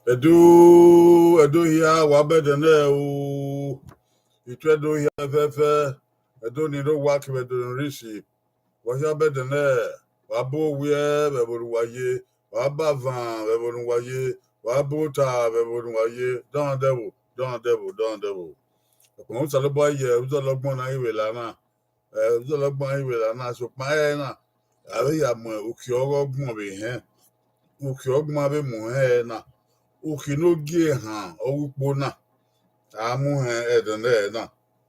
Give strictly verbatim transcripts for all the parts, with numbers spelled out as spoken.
Ẹdo, Ẹdo hia, wa bẹdẹ nẹ o. Itu Ẹdo hia fẹfẹ, Ẹdo ni rre owa kevbe Ẹdo ni rre isi. Wa hia bẹdẹ nẹ, wa bu owiẹ vbe ẹvbo ne uwa ye, wa bu avan vbe ẹvbo ne uwa ye, wa bu ota vbe ẹvbo ne uwa ye. Dọndẹvbo, dọndẹvbo, dọndẹvbo. Ọkpẹn Osanobua ye uzọla ọgbọn na ghi vbe la na, eh, uzọla ọgbọn na ghi vbe la na, sokpan ẹre na, a vbe ya mu ukhi ọghe ọgbọn vbe hẹn, ukhi ọgbọn vbe mu hẹn ẹre na, ukhi ne ogie ehan ọghe ukpo na, a mu hẹn ẹdẹnẹrẹ na.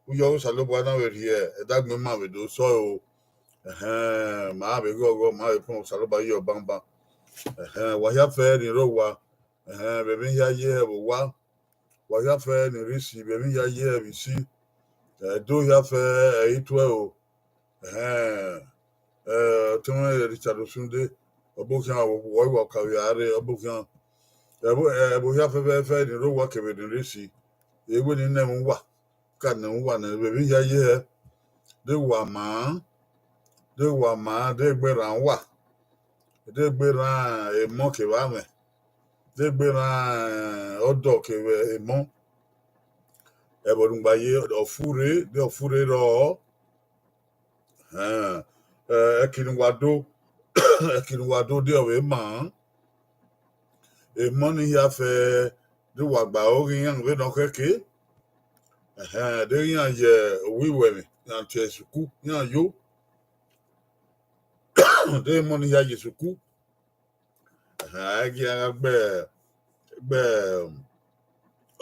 Uyi ọghe Osanobua na vbe rhie ẹdẹ agbọn ima vbe do sẹ ọre o. Ẹhẹn, ma vbe ghọghọ, ma vbe pọn Osanobua yọ banban. Ẹhẹn, wa hia fẹ ni rre owa, ẹhẹn, vbe emwi hia ye hẹ vbe owa, wa hia fẹ ni rre isi, vbe emwi hia ye hẹ vbe isi, Ẹdo hia fẹ, ẹ i tuẹ o. Ẹhẹn, eh, ọtẹn mwẹ Richard Osunde, ọbokhian, wa wa ka vbe a rre, ọbokhian. Ẹvbo, ẹvbo hia fẹfẹfẹ ni rre owa kevbe ni rre isi, ẹ wẹ ne I nẹ ẹmwẹ uwa, ka nẹ uwa nẹ vbe emwi hia ye hẹ, de wa maa, de wa maa, de gbe rran uwa, de gbe rran emọ kevbe amwẹ, de gbe rran ọdọ kevbe emọ. Ẹvbo ne uwa ye, ọ furre, de ọ furre rrọọ. Ẹhẹn, eh, ẹki ne uwa do, ẹki ne uwa do, de ọ vbe maa. Emọ ni hia fẹ, de uwa gba aro ghe iran vbene ọ khẹke. Ẹhẹn, de iran ye owiwẹ emwi, iran tie esuku, iran yo. De emọ ni hia ye esuku. Ẹhẹn, a i gie iran gha gbe, gbe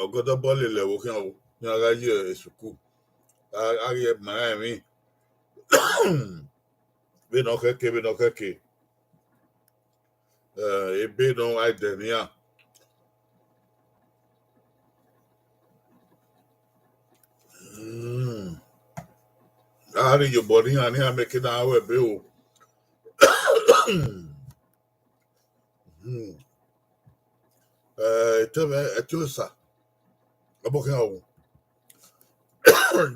ọgọdọbọ lele ẹvbo khian o, iran gha ye esuku. A, a ghi ma iran emwi vbene ọ khẹke, vbene ọ khẹke. Eh, ebe nọ a dẹ ne iran. Mm. A rhie iyobọ ne iran, ne iran make ne a ru ẹbe o. Mm. Eh, etẹmwẹ, ẹtin osa, ọbokhian wu.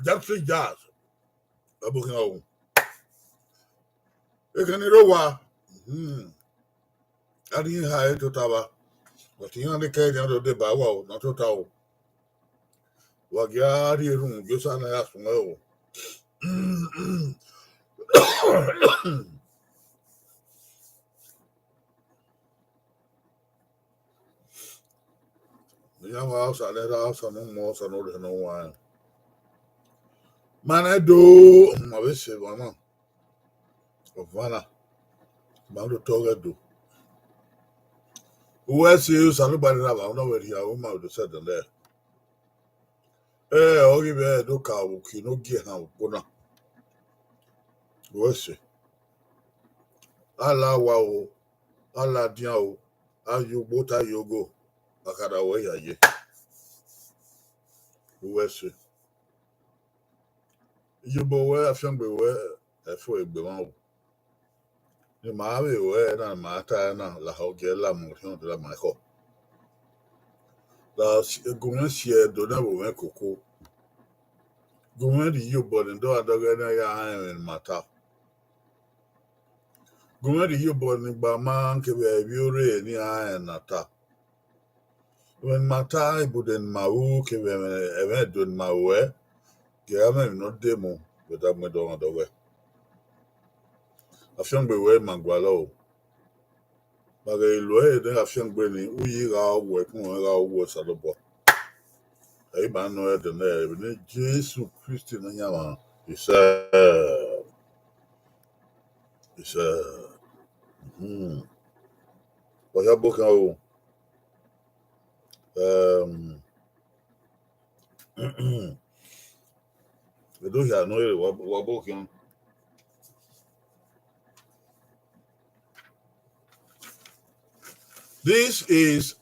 Jackson Jazz, ọbokhian wu. Ekhẹn ni rre owa, hmm, a rhie ha ẹre tota vba, but iran ni kẹ nian do deba uwa o, ne ọ tota o. Wa gia rhie erhunmwu gie Osa na ya suẹn o. Iran wa Osa ne erha, Osa ne ọ muẹn, Osa ne ọ rhie ne ọ huanrẹn. Ma na do, ma vbe sẹ emwa na. Ọvan na, ma do tọ ghẹ do. Uwẹ sẹ Osanobua ne erha vbe, ọ na vbe rhie aro ma do sẹ ẹdẹnẹrẹ. Ẹ, ọ ghi vbe do ka vbe uki ne ogie ehan vbe ukpo na. Uwẹ sẹ. A la owa o, a la dian o, a ye ugbo ta ye ogo, a ka da wẹ ya ye. Uwẹ sẹ. Iyobọ wẹ, afiangbe wẹ, ẹfo egbe mwa o. Ne ima vbe ruẹ na, ne ima ta ẹre na, lahọ gie la mu orhiọn de la ma ekhọ. La gu mwẹ si Ẹdo ne ẹvbo mwẹ koko. Gu mwẹ rhie iyobọ ne dọghadọghẹ ne a ya rẹn ẹmwẹ ne ima ta. Gu mwẹ rhie iyobọ ne igbama kevbe ivbi ore ne iran rẹn na ta. Ẹmwẹ ne ima ta, ibude ne ima ru kevbe ẹmwẹ, ẹmwẹ Ẹdo ne ima ruẹ, gie a mwẹ emwi ne ọ demu vbe ẹdẹ agbọn dọghadọghẹ. Afiangbe wẹ ima gualọ o. Ma ghẹ luẹ ne afiangbe ni, uyi gha wẹ, ikun ruẹ gha wẹ Osanobua. Ẹ i ma nọ ẹdẹnẹrẹ vbe ne Jesu Kristi Nọyaẹnmwa, isẹ. Isẹ. Hmm. Wa hia ọbokhian o. Um, Ẹdo hia nọ rre, wa, wa ọbokhian. This is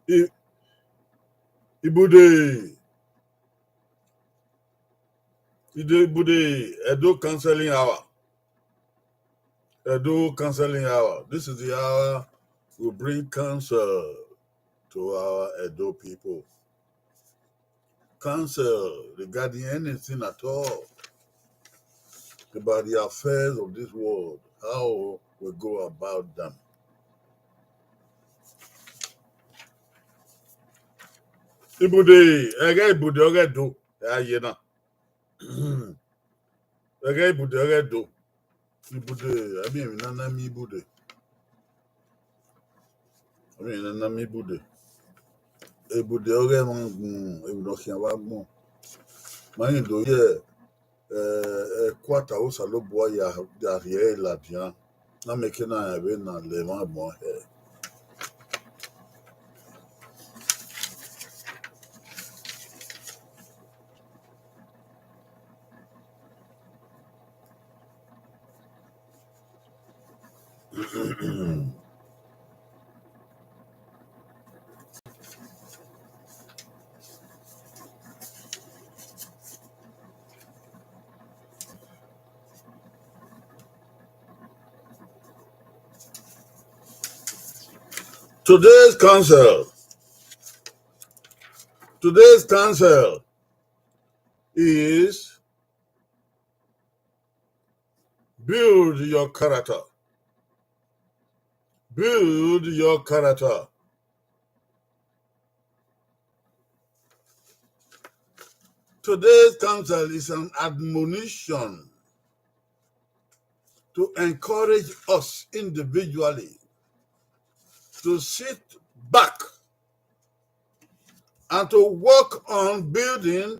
I-, Ibude. Ibude, Ibude, Edo counseling hour. Edo counseling hour. This is the hour we bring counsel to our Edo people. Counsel regarding anything at all about the affairs of this world, how we go about them. Ibude, ẹghẹ ibude ọghẹ do, ẹ a ye na. Ẹghẹ ibude ọghẹ do. Ibude, I mean, emwi ne a na miẹn ibude. I mean, emwi ne a na miẹn ibude. Ibude ọghẹ mwa gun, emwi ne ọ khian vbe agbọn. Ma rẹn do ye, eh, ẹkoata Osanobua ya, ya rhie ẹre ladian. Na mẹ ke na rẹn vbe na lẹ emwa agbọn hẹ. Today's counsel, today's counsel is build your character. Build your character. Today's counsel is an admonition to encourage us individually to sit back and to work on building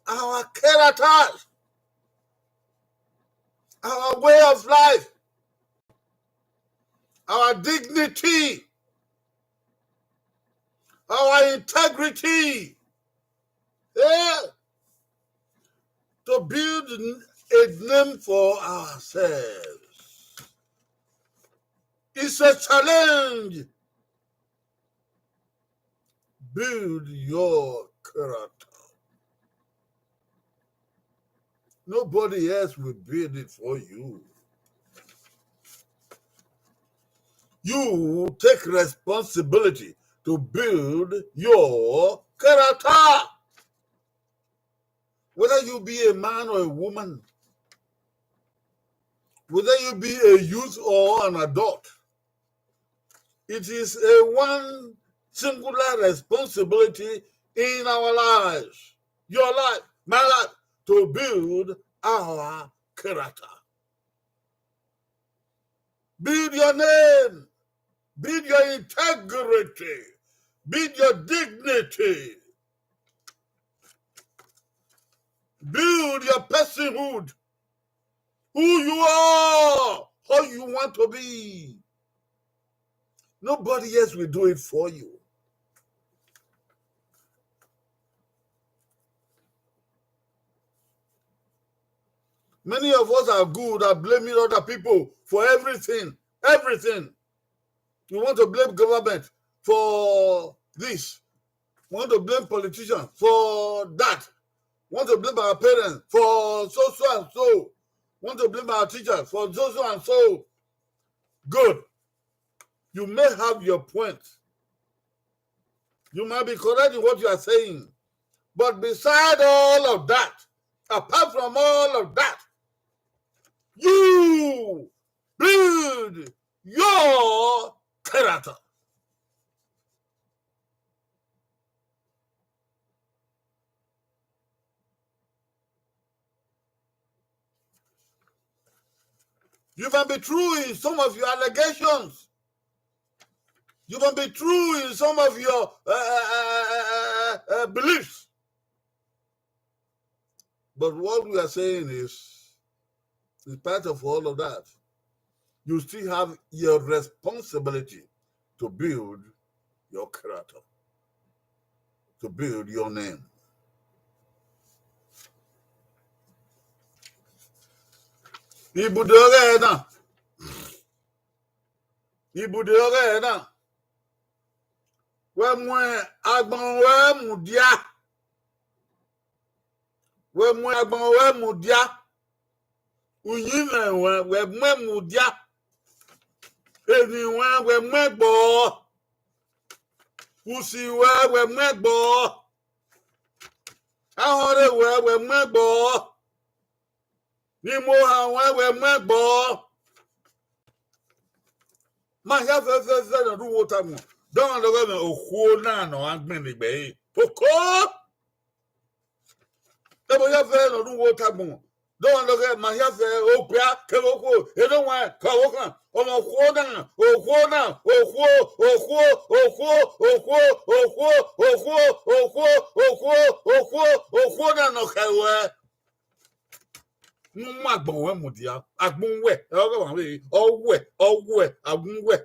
our characters, our way of life, our dignity, our integrity. Yeah. To build a name for ourselves. It's a challenge. Build your character. Nobody else will build it for you. You take responsibility to build your character. Whether you be a man or a woman, whether you be a youth or an adult, it is a one singular responsibility in our lives, your life, my life, to build our character. Build your name, build your integrity, build your dignity, build your personhood, who you are, how you want to be. Nobody else will do it for you. Many of us are good at blaming other people for everything. Everything. You want to blame government for this. Want to blame politicians for that. Want to blame our parents for so, so and so. Want to blame our teachers for so, so and so. Good. You may have your point. You might be correct in what you are saying. But beside all of that, apart from all of that, you build your character. You can be true in some of your allegations. You can be true in some of your, uh, uh, uh, uh, uh, uh, beliefs. But what we are saying is, in spite of all of that, you still have your responsibility to build your character, to build your name. Ibude ọghẹ na. Ibude ọghẹ na. Wẹ mu agbọn ruẹ mudia. Wẹ mu agbọn ruẹ mudia. Uyinmwẹ ruẹ, wẹ mu ẹn mudia. Eni ruẹ, wẹ mu ẹn gbọọ. Usi ruẹ, wẹ mu ẹn gbọọ. Ahọnrhe ruẹ, wẹ mu ẹn gbọọ. Ne imohan ruẹ, wẹ mu ẹn gbọọ. Ma hia fẹfẹfẹ ne ọ rre uwu otagbọn, dọmwadẹ ọghe mwẹ okhuo na ne ọ gha gbẹn ne egbe ẹre. Oko! Ebo hia fẹ ne ọ rre uwu otagbọn, dọmwadẹ ọghe ma hia fẹ okpia kevbe okhuo, edowaẹn ke ọvbokhan, ọmọ okhuo na, okhuo na, okhuo, okhuo, okhuo, okhuo, okhuo, okhuo, okhuo, okhuo, okhuo, okhuo na ne ọ khẹ ruẹ. Ne u mu agbọn ruẹ mudia, agbọn uwẹ, ọghe ọmwa vbe, ọ wẹ, ọ wẹ, agbọn uwẹ.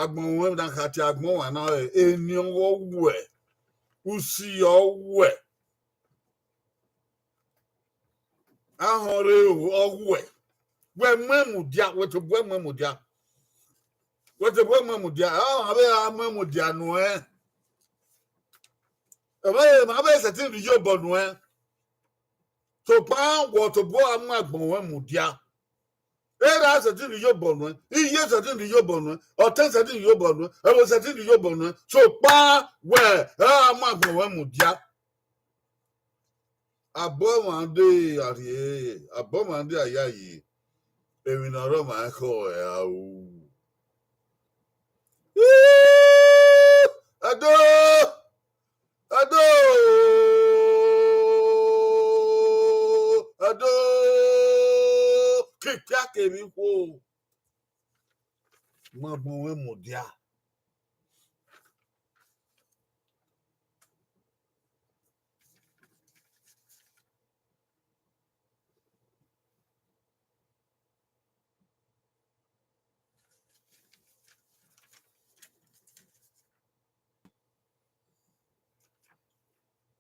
Agbọn ruẹ na kha tie agbọn ọmwa na rẹ, eni ọ wẹ, usi ọ wẹ. Ahọn rre o, ọ wẹ. Wẹ mu ẹn mudia, wẹ tobọ ẹ mu ẹn mudia. Wẹ tobọ ẹ mu ẹn mudia, ọ ma vbe ra mu ẹn mudia nuẹn. Ọ ma vbe, ma vbe sẹtin rhie iyobọ nuẹn. Sokpan wẹ tobọ a mu agbọn ruẹ mudia. Erha sẹtin rhie iyobọ nuẹn, iye sẹtin rhie iyobọ nuẹn, ọtẹn sẹtin rhie iyobọ nuẹn, ẹvbo sẹtin rhie iyobọ nuẹn, sokpan wẹ a mu agbọn ruẹ mudia. Abọmwa de arrie, abọmwa de ayayi, emwi ne ọ rre ọmwa ekhọe a ru. Ado! Ado! Ado! Kikpia kevbe ikhuo. Ma gbọn mwẹ mudia.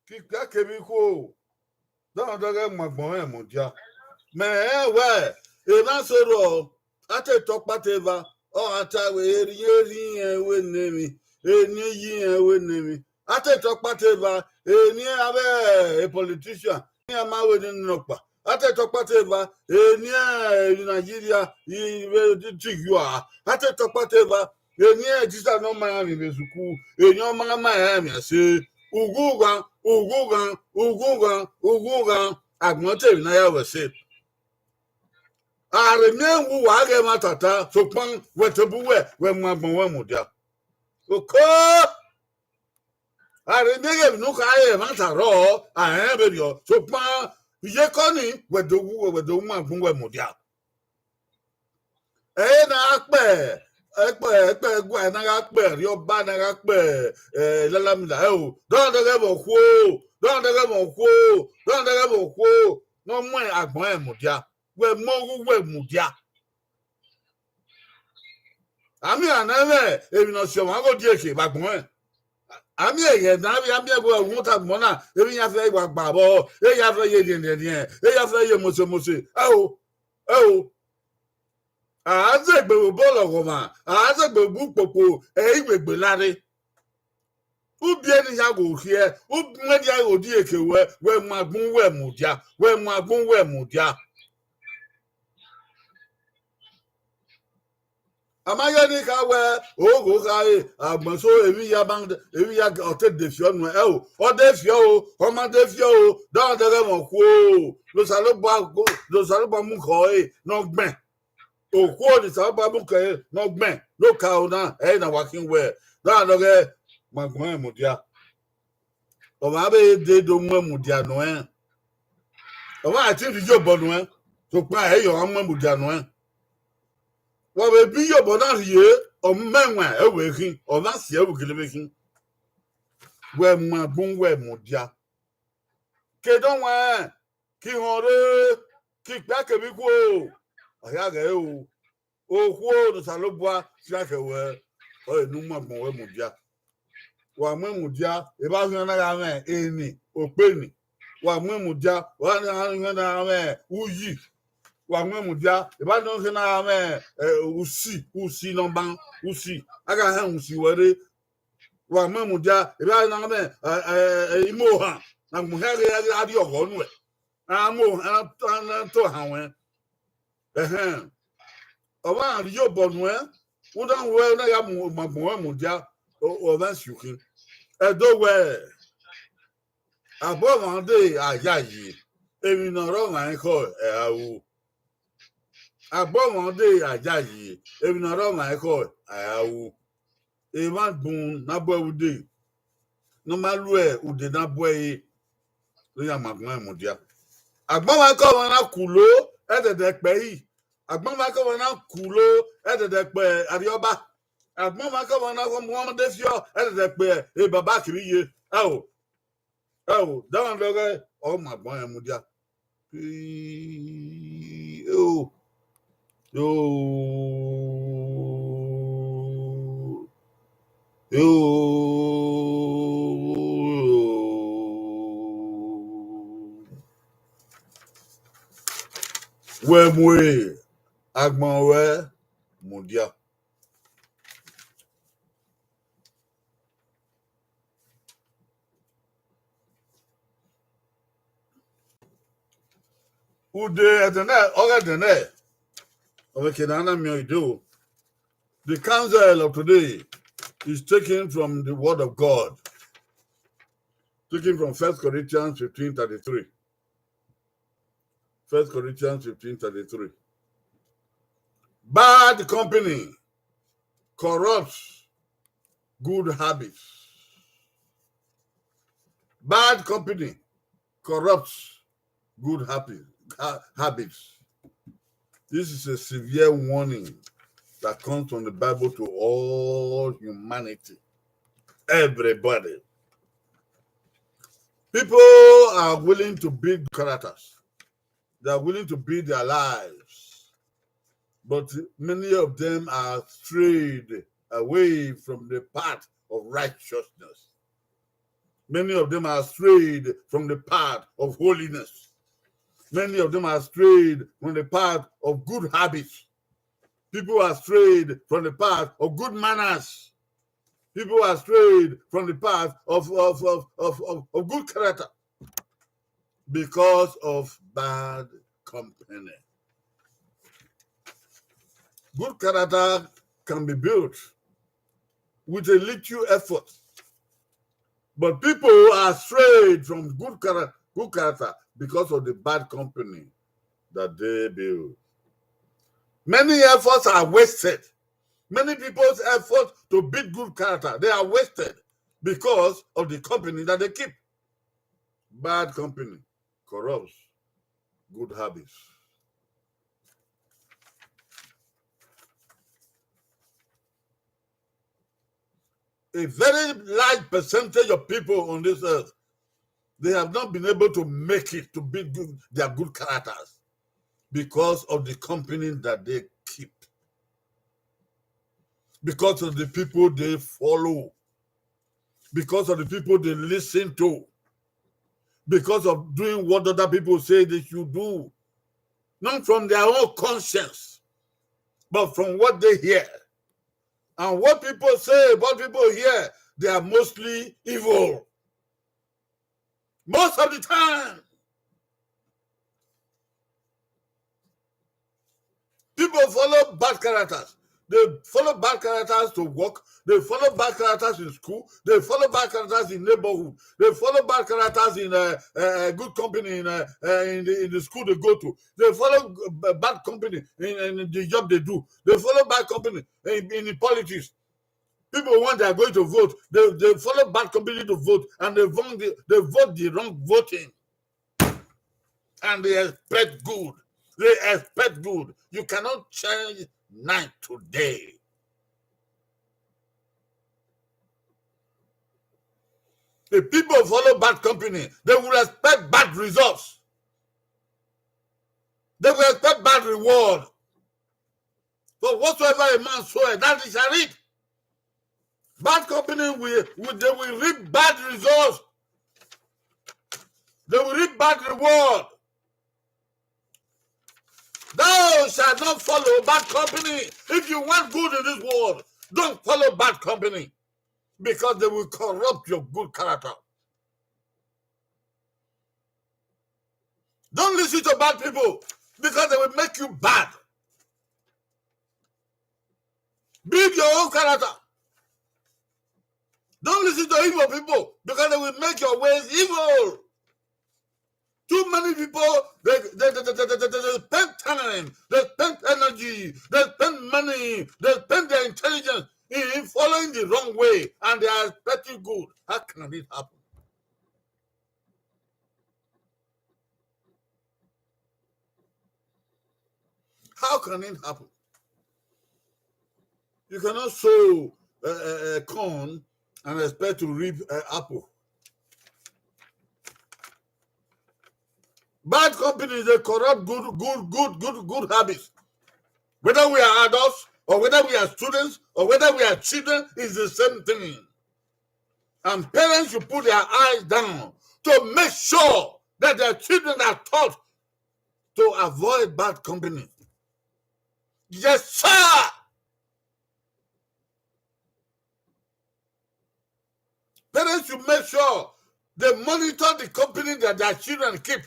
Kikpia kevbe ikhuo, dọmwadẹ ọghe ma gbọn mwẹ mudia. Mẹ rẹn wẹ, emwa sẹ rrọọ, a te tọ ọkpata eva, ọ gha ta wẹ, erriẹn erriẹn wẹ ne emwi, eni yi rẹn wẹ ne emwi. A te tọ ọkpata eva, eni avbe politician, iran ma wẹ ne nọkpa. A te tọ ọkpata eva, eni emwi Nigeria, i vbe tighi ua. A te tọ ọkpata eva, eni teacher ne ọ ma iran vbe sukuu, eni ọ ma ma iran emwi ẹse. Ughughan, ughughan, ughughan, ughughan, agbọn te emwi na ya ru ẹse. A rhe miẹn uwu uwa ghe ẹmwata ta, sokpan wẹ tobọ uwẹ, wẹ mu agbọn ruẹ mudia. Oko! A rhe miẹn ghe emwi ne u kha re ẹmwata rrọọ, a rẹnrẹn vberriọ, sokpan iyeke ọnii, wẹ do wu, wẹ do mu agbọn ruẹ mudia. Ẹre na gha kpẹ, ẹkpẹ, ẹkpẹ ẹguae na gha kpẹ, erriọ ọba na gha kpẹ, eh, lalamila, ẹ o, dọmwadẹ ọghe mwẹ okhuo, dọmwadẹ ọghe mwẹ okhuo, dọmwadẹ ọghe mwẹ okhuo, ne ọ mu agbọn rẹn mudia, wẹ mu ọghe uwẹ mudia. A miẹn iran na mwẹ emwi ne ọ si ọmwa ghe odieke vbe agbọn rẹn. A miẹn ẹghẹ ne a vbe, a miẹn ẹvbo ẹmwata agbọn na, emwi iran fẹ wa gba vbọ, e ya fẹ ye rhiẹnrhiẹnrhiẹn, e ya fẹ ye mose mose. Ẹ o, ẹ o. A zegbe vbe obọ lọghọmwa, a zegbe vbe ukpokpo, ẹ i wegbe lare. Ubiẹ ne iran gho khiẹ, ubiẹ ne iran gho die ke wẹ, wẹ mu agbọn uwẹ mudia, wẹ mu agbọn uwẹ mudia. A ma ye ne I kha wẹ, ogho khare, agbọn so emwi ya ma, emwi ya ọ te de fiọ nuẹn, ẹ o, ọ de fiọ o, ọ ma de fiọ o, dọmwadẹ ọghe mwẹ okhuo, ne Osanobua, ne Osanobua mu khọ ẹre ne ọ gbẹn. Okhuo ne Osanobua mu khọ ẹre ne ọ gbẹn, ne okaro na, ẹre na wa khin wẹ, dọmwadẹ ọghe mwẹ agbọn rẹn mudia. Ọ ma vbe dee do mu ẹn mudia nuẹn. Ọ ma te rhie iyobọ nuẹn, sokpan ẹ i re ọ gha mu ẹn mudia nuẹn. Wa vbe bi iyobọ na rhie, ọ ma ẹwaẹn ẹ vbe khin, ọ ma si ẹ vbe gele vbe khin. Wẹ mu agbọn uwẹ mudia. Ke dọnwẹn, ke ihọn rre, ke ikpia kevbe ikhuo, ọ hia ghẹ o. Okhuo ne Osanobua fian khẹ wẹ, ọre ne u mu agbọn ruẹ mudia. Wa mu ẹn mudia, evba khian na gha mwẹ eni, okpeni. Wa mu ẹn mudia, evba khian na gha mwẹ uyi. Wa mu ẹn mudia, evba khian na gha mwẹ, eh, usi, usi nọban, usi. A gha hẹn usi wẹ rre. Wa mu ẹn mudia, evba khian na gha mwẹ, eh, eh, eh, imohan, ne agbọn hia ghe a rrie ọghọ nuẹ. A mu, a, a, a to ohan ruẹn. Ẹhẹn. Ọ ma rhie obọ nuẹn, u na wẹ na ya mu, ma gbọn ruẹ mudia, ọ, ọ ma si ukhin. Ẹdo wẹ, abọ ọmwa de a yayi, emwi ne ọ rre ọmwa ekhọe, ẹ a ru. Agbọmwa dee a ya yi, emwi ne ọ rre ọmwa ekhọe, a ya ru. Emwa agbọn ne a bu ẹre ude, ne ọ ma lu ude ne a bu ẹre, ne ọ ya mu agbọn ẹre mudia. Agbọmwa ekhọe ọmwa na kulo ẹdẹdẹ kpẹ ẹre. Agbọmwa ekhọe ọmwa na kulo ẹdẹdẹ kpẹ Arriọba. Agbọmwa ekhọe ọmwa na khọ mu ọmwa de fiọ ẹdẹdẹ kpẹ e baba kiri ye. Ẹo, ẹo, dama dọghe, ọ mu agbọn ẹre mudia. Ii, eo, eo, eo. Wẹ mu agbọn ruẹ mudia. Ude ẹdẹnẹ, ọghe ẹdẹnẹ, ọ vbe ke ne a na miẹn ọre do. The counsel of today is taken from the word of God, taken from First Corinthians fifteen thirty-three. First Corinthians fifteen thirty-three. Bad company corrupts good habits. Bad company corrupts good habi-, ha-, habits. This is a severe warning that comes from the Bible to all humanity. Everybody. People are willing to build characters. They are willing to build their lives. But many of them are strayed away from the path of righteousness. Many of them are strayed from the path of holiness. Many of them are strayed from the path of good habits. People are strayed from the path of good manners. People are strayed from the path of, of, of, of, of, of good character because of bad company. Good character can be built with a little effort. But people are strayed from good chara-, good character because of the bad company that they build. Many efforts are wasted. Many people's efforts to build good character, they are wasted because of the company that they keep. Bad company corrupts good habits. A very large percentage of people on this earth, they have not been able to make it to build good, their good characters because of the company that they keep, because of the people they follow, because of the people they listen to, because of doing what other people say they should do, not from their own conscience, but from what they hear. And what people say about people here, they are mostly evil. Most of the time, people follow bad characters. They follow bad characters to work. They follow bad characters in school. They follow bad characters in neighborhood. They follow bad characters in, uh, uh, good company in, uh, uh, in the, in the school they go to. They follow, uh, bad company in, in the job they do. They follow bad company in, in the politics. People, when they are going to vote, they, they follow bad company to vote, and they vote the, they vote the wrong voting. And they expect good. They expect good. You cannot change night to day. If people follow bad company, they will expect bad results. They will expect bad reward. For whatsoever a man soweth, that he shall reap. Bad company will, will, they will reap bad results. They will reap bad reward. Thou shalt not follow bad company. If you want good in this world, don't follow bad company, because they will corrupt your good character. Don't listen to bad people, because they will make you bad. Build your own character. Don't listen to evil people, because they will make your ways evil. Too many people, they, they, they spend time, they spend energy They spend their intelligence in following the wrong way and they are expecting good. How can it happen? How can it happen? You cannot sow uh, uh, uh, corn and expect to reap uh, apple. Bad companies, they corrupt good, good, good, good, good habits. Whether we are adults or whether we are students or whether we are children, it's the same thing. And parents should put their eyes down to make sure that their children are taught to avoid bad company. Yes, sir. Parents should make sure they monitor the company that their children keep.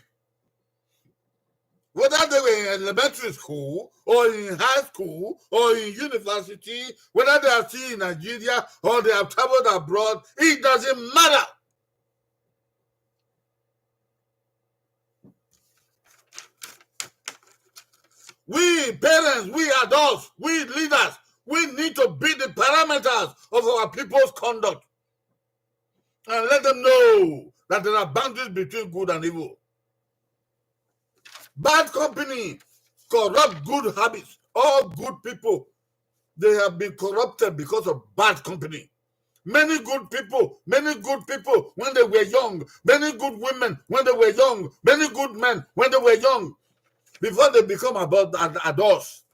Whether they were in elementary school or in high school or in university, whether they are still in Nigeria or they have traveled abroad, it doesn't matter. We parents, we adults, we leaders, we need to be the parameters of our people's conduct and let them know that there are boundaries between good and evil. Bad company corrupt good habits. All good people, they have been corrupted because of bad company. Many good people, many good people when they were young, many good women when they were young, many good men when they were young, before they become about ad- adults,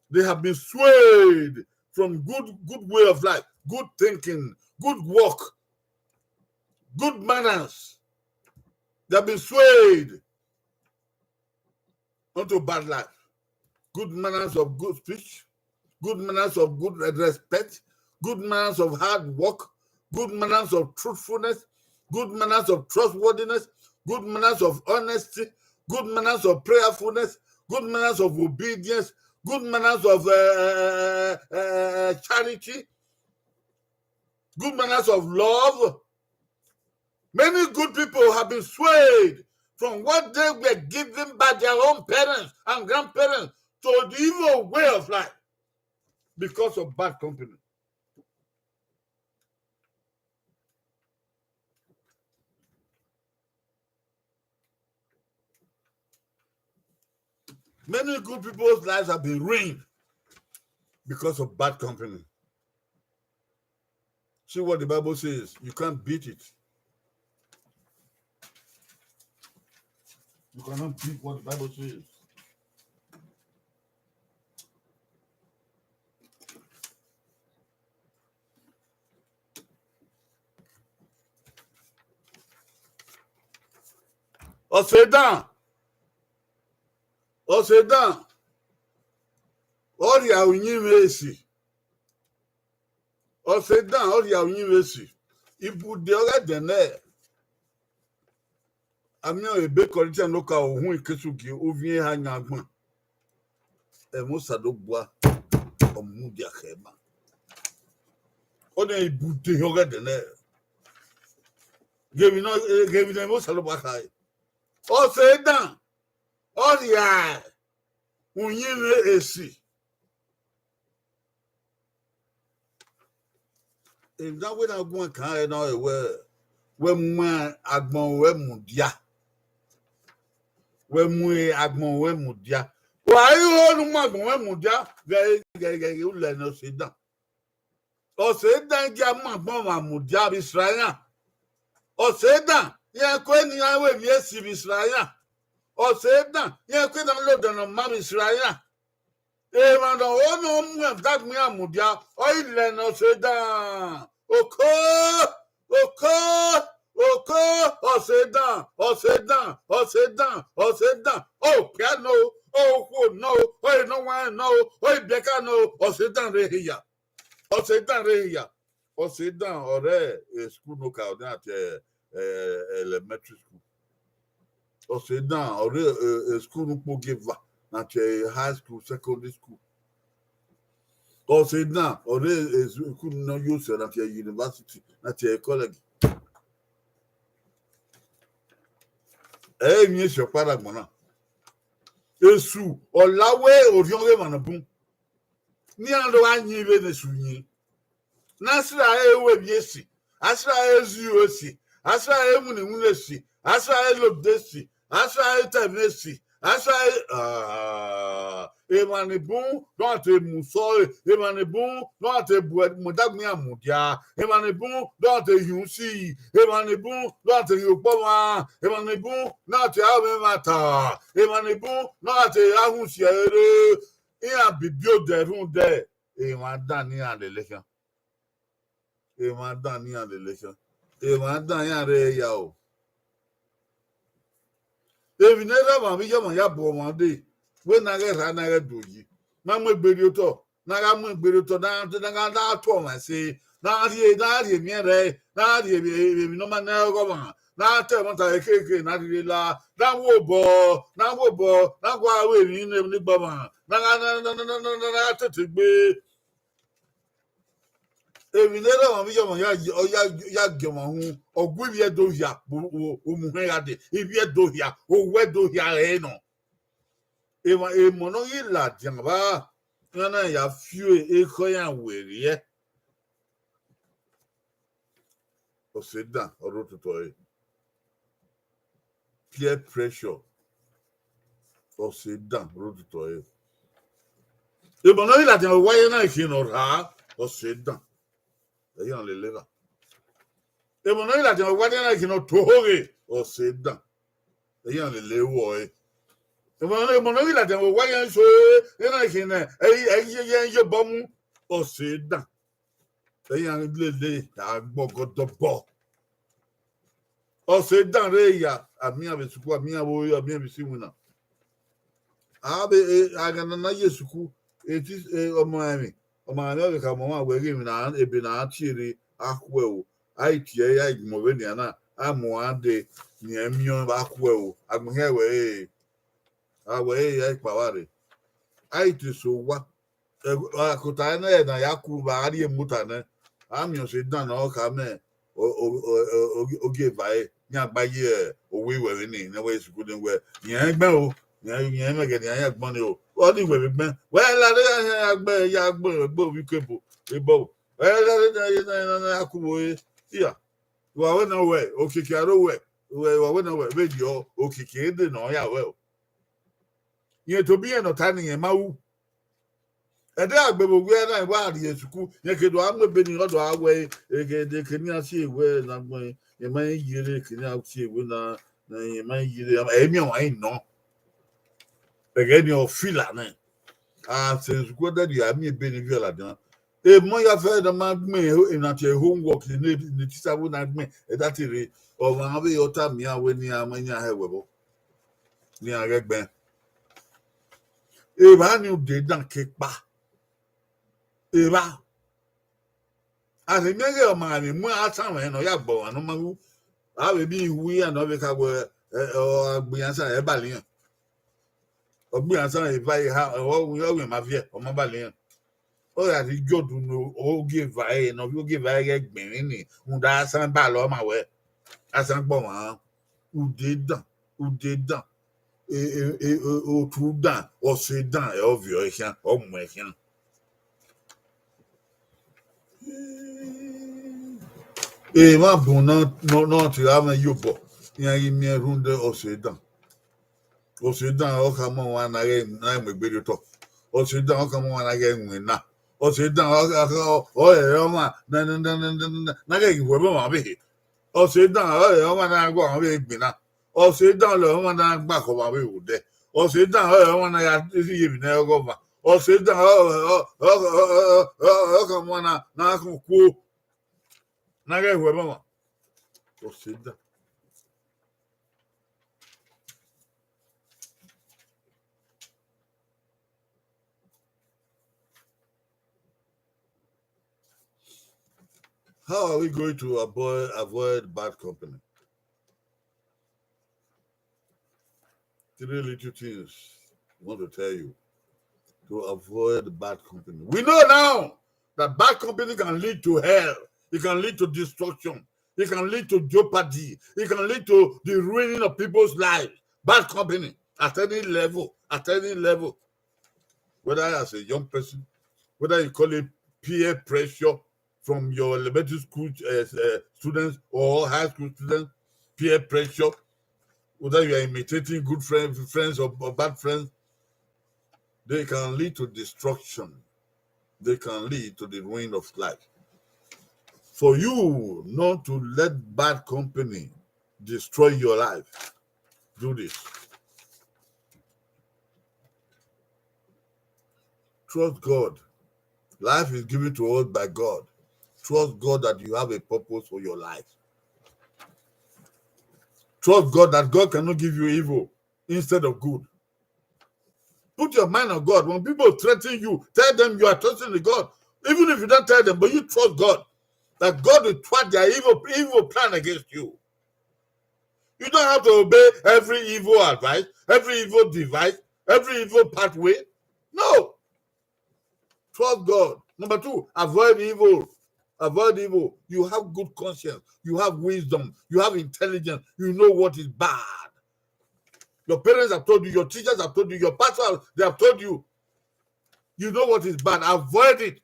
they have been swayed from good good way of life, good thinking, good work, good manners. They have been swayed onto bad life. Good manners of good speech, good manners of good respect, good manners of hard work, good manners of truthfulness, good manners of trustworthiness, good manners of honesty, good manners of prayerfulness, good manners of obedience, good manners of uh, uh, uh, charity, good manners of love. Many good people have been swayed from what they were given by their own parents and grandparents to the evil way of life because of bad company. Many good people's lives have been ruined because of bad company. See what the Bible says. You can't beat it. You cannot beat what the Bible says. Ọ sẹ dan, ọ sẹ dan, ọ rhia uyinmwẹ esi. Ọ sẹ dan, ọ rhia uyinmwẹ esi. Ibude ọghe ẹdẹnẹ, a miẹn ebe Kọrinthian ne ọ ka ohun ikesugi ovbi eha yan agbọn. Ẹmwẹ Osanobua ọ mudia khẹ ma. Ọnii ibude ọghe ẹdẹnẹ. Ghe emwi ne, ghe emwi ne Osanobua khare. Ọ sẹ dan, ọ rhia uyinmwẹ esi. Ena wẹ na guan kan ẹre na wẹ, wẹ mu agbọn ruẹ mudia. Wẹ mu agbọn ruẹ mudia. Wa i ho ne u mu agbọn ruẹ mudia, ghẹ, ghẹ, ghẹ, ghẹ, u lẹ ne ọ sẹ dan. Ọ sẹ dan gia mu agbọn mwa mudia vbe Israel iran. Ọ sẹ dan, iran kue ne iran ru emwi esi vbe Israel iran. Ọ sẹ dan, iran kue ne a lodẹ ne ọ ma vbe Israel iran. Emwa ne ọ ho ne ọ mu ẹdagbọn iran mudia, ọ i lẹ ne ọ sẹ dan. Oko, oko, oko, ọ sẹ dan, ọ sẹ dan, ọ sẹ dan, ọ sẹ dan. Ọ piano, ọ okhuo nọ, ọ enọwanrẹn nọ, ọ ibiẹka nọ, ọ sẹ dan rre ehe ya. Ọ sẹ dan rre ehe ya. Ọ sẹ dan ọre school ne ọ ka na tie elementary school. Ọ sẹ dan ọre school ne ukpogieva na tie high school, secondary school. Ọ sẹ dan ọre school ne ọ yo sẹ na tie university, na tie college. Ẹ i miẹn esi ọkpa rre agbọn na. Esu ọ la wẹ orhiọn ọghe emwa ne ọ bun. Ne iran do gha yin vbene Esu yin. Ne a sira ẹre ru emwi esi, a sira ẹre zi esi, a sira ẹre winna iwinna esi, a sira ẹre lobọ esi, a sira ẹre ta ẹmwẹ esi, a sira ẹre, ah, emwa ni bun ne ọ te mu usọ ẹre, emwa ni bun ne ọ te bu muẹdagbọn iran mudia, emwa ni bun ne ọ te hin usi, emwa ni bun ne ọ te hin okpọmwa, emwa ni bun ne ọ te aro mwẹ emwa ta, emwa ni bun ne ọ te ra hun si ẹre. Iran bibi odẹ rhunmwuda emwa dan ne iran lele khian. Emwa dan ne iran lele khian. Emwa dan iran rre ya o. Emwi ne erha ọmwa vbe iye ọmwa ya bu ọmwa dee, wẹ ne a ghẹ rha, ne a ghẹ do yi, ne a mu egbe rrie otọ, ne a gha mu egbe rrie otọ, ne a, ne a gha, ne a gha tu ọmwa ẹse, ne a rhie, ne a rhie emwi ẹrrẹ, ne a rhie emwi, emwi ne ọ ma nẹ ọghọ ọmwa, ne a ta ẹmwata ekhekhe, ne a rhirhi la, ne a wu obọ, ne a wu obọ, ne a gua ru emwi ne, ne gbe ọmwa, ne a gha, ne, ne a tete gbe. Emwi ne erha ọmwa vbe iye ọmwa ya, ya, ya gie ọmwa uhunmwu, ọ gu ivbi Ẹdo hia, u, u, umuhẹn gha dee, ivbi Ẹdo hia, owẹ Ẹdo hia ẹre nọ. Emwa, emọ ne ọ ghi ladian vba, iran na ya fi ekhọe iran werriẹ. Ọse dan ọ rre ototọ ẹre. Peer pressure. Ọse dan ọ rre ototọ ẹre. Emọ ne ọ ghi ladian vbe owa ye na, ikhin ne ọ rha, ọse dan. Ẹ i ya lele evba. Emọ ne ọ ghi ladian vbe owa ye na, ikhin ne ọ to ohoghe, ọse dan. Ẹ i ya lele ewọ ẹre. Emọ, emọ ne ọ ghi ladian vbe owa ye na, so, ye na, ikhin ne ẹ i, ẹ i ye, ye, ye obọ mu, ọse dan. Ẹ i ya lele agbọgọdọbọ. Ọse dan rre ya, a miẹn iran vbe sukuru, a miẹn iran vbe ore, a miẹn iran vbe isi iwinna. A vbe, e, a gha na na ye sukuru, e ti, e, ọmọ ẹmwẹ, ọmọ ẹmwẹ ọ vbe khama ọmwa wẹ ghe emwi na, ebe ne a tie rre, a khuẹ o. A i tie ẹre, a i gbẹn vbenian na, a mu uan dee, ne irẹn miẹn vbe a khuẹ o. Agbọn hia wẹ, e, a wẹ, e, a i kpao rre. A i te so owa. Ẹ, akota ne, ne a ya ku vbe a rrie emota nẹ, a miẹn ọse dan ne ọ khama o, o, o, o, ogieva ẹre, iran gba ye owa iwẹ vbe ni, ne wẹ sukuru ni wẹ, irẹn gbẹn o, irẹn, irẹn mẹ ghe ne iran ya gbọn ni o, ọ ni wẹ vbe gbẹn, wẹ lare ya, ya gbẹn, ya gbẹn, gbe ovbi ke ebo, ebo, wẹ lare na, na, na, na, ya ku vbe ore, iya, wa wẹ nọ wẹ, okiekie aro wẹ, wẹ, wa wẹ nọ wẹ, vbe diọ, okiekie ede ne ọ ya wẹ o. Irẹn tobọ irẹn ne ọ ta ne irẹn ma ru. Ẹdẹ a gbe vbe owiẹ na, wa rrie sukuru, irẹn ke do a mu ebe ni, ọ do a wẹ, eke, eke ne iran si wẹ na gbẹn, irẹn ma ye rre, eke ne iran si wẹ na, na irẹn ma ye rre, ẹ i miẹn ọmwa i nọ. Ẹghẹ ni ọ fila nẹ. A sẹ sukuru, ẹdẹ rhie a miẹn ebe ni viọ ladian. Emọ ya fẹ ne a ma gbẹn, emwi na tie homework ne, ne teacher wẹ na gbẹn, ẹdẹ a te rre, ọmwa vbe ye ọ tama iran wẹ ne iran ma, iran hẹ wẹ vbọ. Ne iran ghẹ gbẹn. Evba ni ude dan ke kpa. Evba. A rhe miẹn ghe ọmwa vbe mu asan mwẹ ne ọ ya gbe ọmwa ne ọ ma ru. A vbe miẹn iwu iran ne ọ vbe kha wẹ, ẹ, ọ gbe iran asan, ẹ bale iran. Ọ gbe iran asan eva eha, ọ, ọ, ọ ma viẹ, ọ ma bale iran. Ọ ya rhie igiọdu ne ogieva ẹre, ne ọ vbe ogieva ẹre ghẹ gbẹn emwi ni, rhunmwuda asan bale ọmwa wẹ, asan gbe ọmwa, ude dan, ude dan, e, e, e, e, otu dan, ọse dan, ẹ, ọ viọ ẹre khian, ọ mu ẹre khian. Emwa bun ne ọ, ne ọ, ne ọ te gha mwẹ ye obọ, iran ghi miẹn rhunmwuda ọse dan. Ọse dan ọ khama ọmwa na ghẹ, na mu egbe rrie otọ. Ọse dan ọ khama ọmwa na ghẹ winna. Ọse dan ọ, ọ, ọ, ọ rẹrẹ ọmwa na, na, na ghẹ ghi wẹ ọmwa vbe he. Ọse dan ọ rẹrẹ ọmwa na gua ọmwa vbe gbinna. Ọse dan ọ rẹrẹ ọmwa na gba khọ ọmwa vbe odẹ. Ọse dan ọ rẹrẹ ọmwa na ya rhie emwi ne ẹghẹ ọmwa. Ọse dan ọ, ọ, ọ khama ọmwa na, na khọn kuo. Na ghẹ wẹ ọmwa. Ọse dan. How are we going to avoid, avoid bad company? Three little things I want to tell you to avoid bad company. We know now that bad company can lead to hell. It can lead to destruction. It can lead to jeopardy. It can lead to the ruining of people's lives. Bad company at any level, at any level. Whether as a young person, whether you call it peer pressure from your elementary school uh, uh, students or high school students, peer pressure, whether you are imitating good friend, friends or, or bad friends, they can lead to destruction. They can lead to the ruin of life. For you not to let bad company destroy your life, do this. Trust God. Life is given to us by God. Trust God that you have a purpose for your life. Trust God that God cannot give you evil instead of good. Put your mind on God. When people threaten you, tell them you are trusting in God. Even if you don't tell them, but you trust God, that God will thwart their evil, evil plan against you. You don't have to obey every evil advice, every evil device, every evil pathway. No. Trust God. Number two, avoid evil. Avoid evil. You have good conscience. You have wisdom. You have intelligence. You know what is bad. Your parents have told you. Your teachers have told you. Your pastors, they have told you. You know what is bad. Avoid it.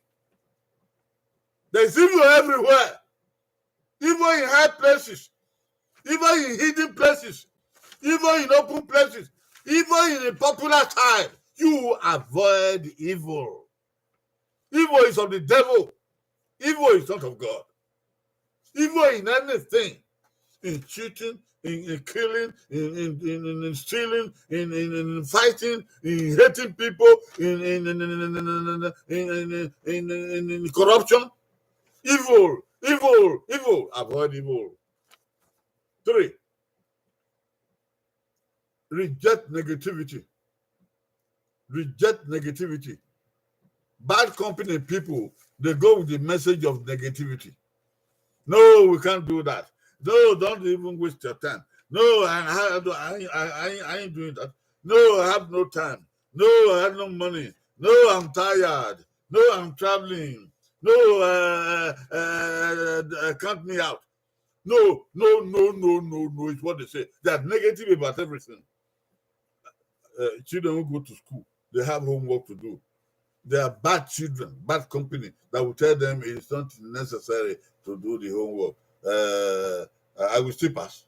There is evil everywhere. Even in high places, even in hidden places, even in open places, even in a popular time, you avoid evil. Evil is of the devil. Evil is not of God. Evil in anything, in cheating, in, in killing, in, in, in, in stealing, in, in, in fighting, in hating people, in, in, in, in, in, in, in, in, in, in, in, in, in corruption. Evil, evil, evil. Avoid evil. Three, reject negativity. Reject negativity. Bad company people, they go with the message of negativity. No, we can't do that. No, don't even waste your time. No, I, I, I, I, I ain't doing that. No, I have no time. No, I have no money. No, I'm tired. No, I'm traveling. No, uh, uh, uh, count me out. No, no, no, no, no, no, is what they say. They are negative about everything. Uh, children who go to school, they have homework to do. They are bad children, bad company that will tell them it's not necessary to do the homework. Uh, I will still pass.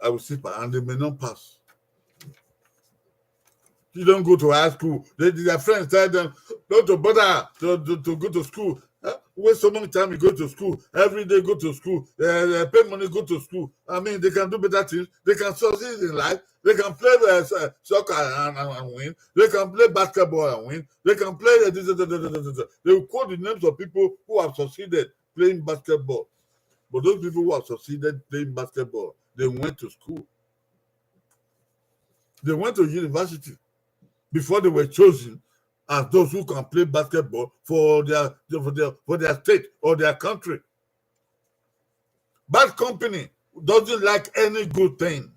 I will still pass, and they may not pass. You don't go to high school. They, their friends tell them not to bother to, to, to go to school. Huh? Waste so much time you go to school. Every day go to school. Uh, uh, pay money, go to school. I mean, they can do better things. They can succeed in life. They can play uh, s- uh, soccer and, and, and win. They can play basketball and win. They can play. Uh, this, this, this, this, this, this. They will quote the names of people who have succeeded playing basketball. But those people who have succeeded playing basketball, they went to school. They went to university before they were chosen as those who can play basketball for their for their for their state or their country. Bad company doesn't like any good thing.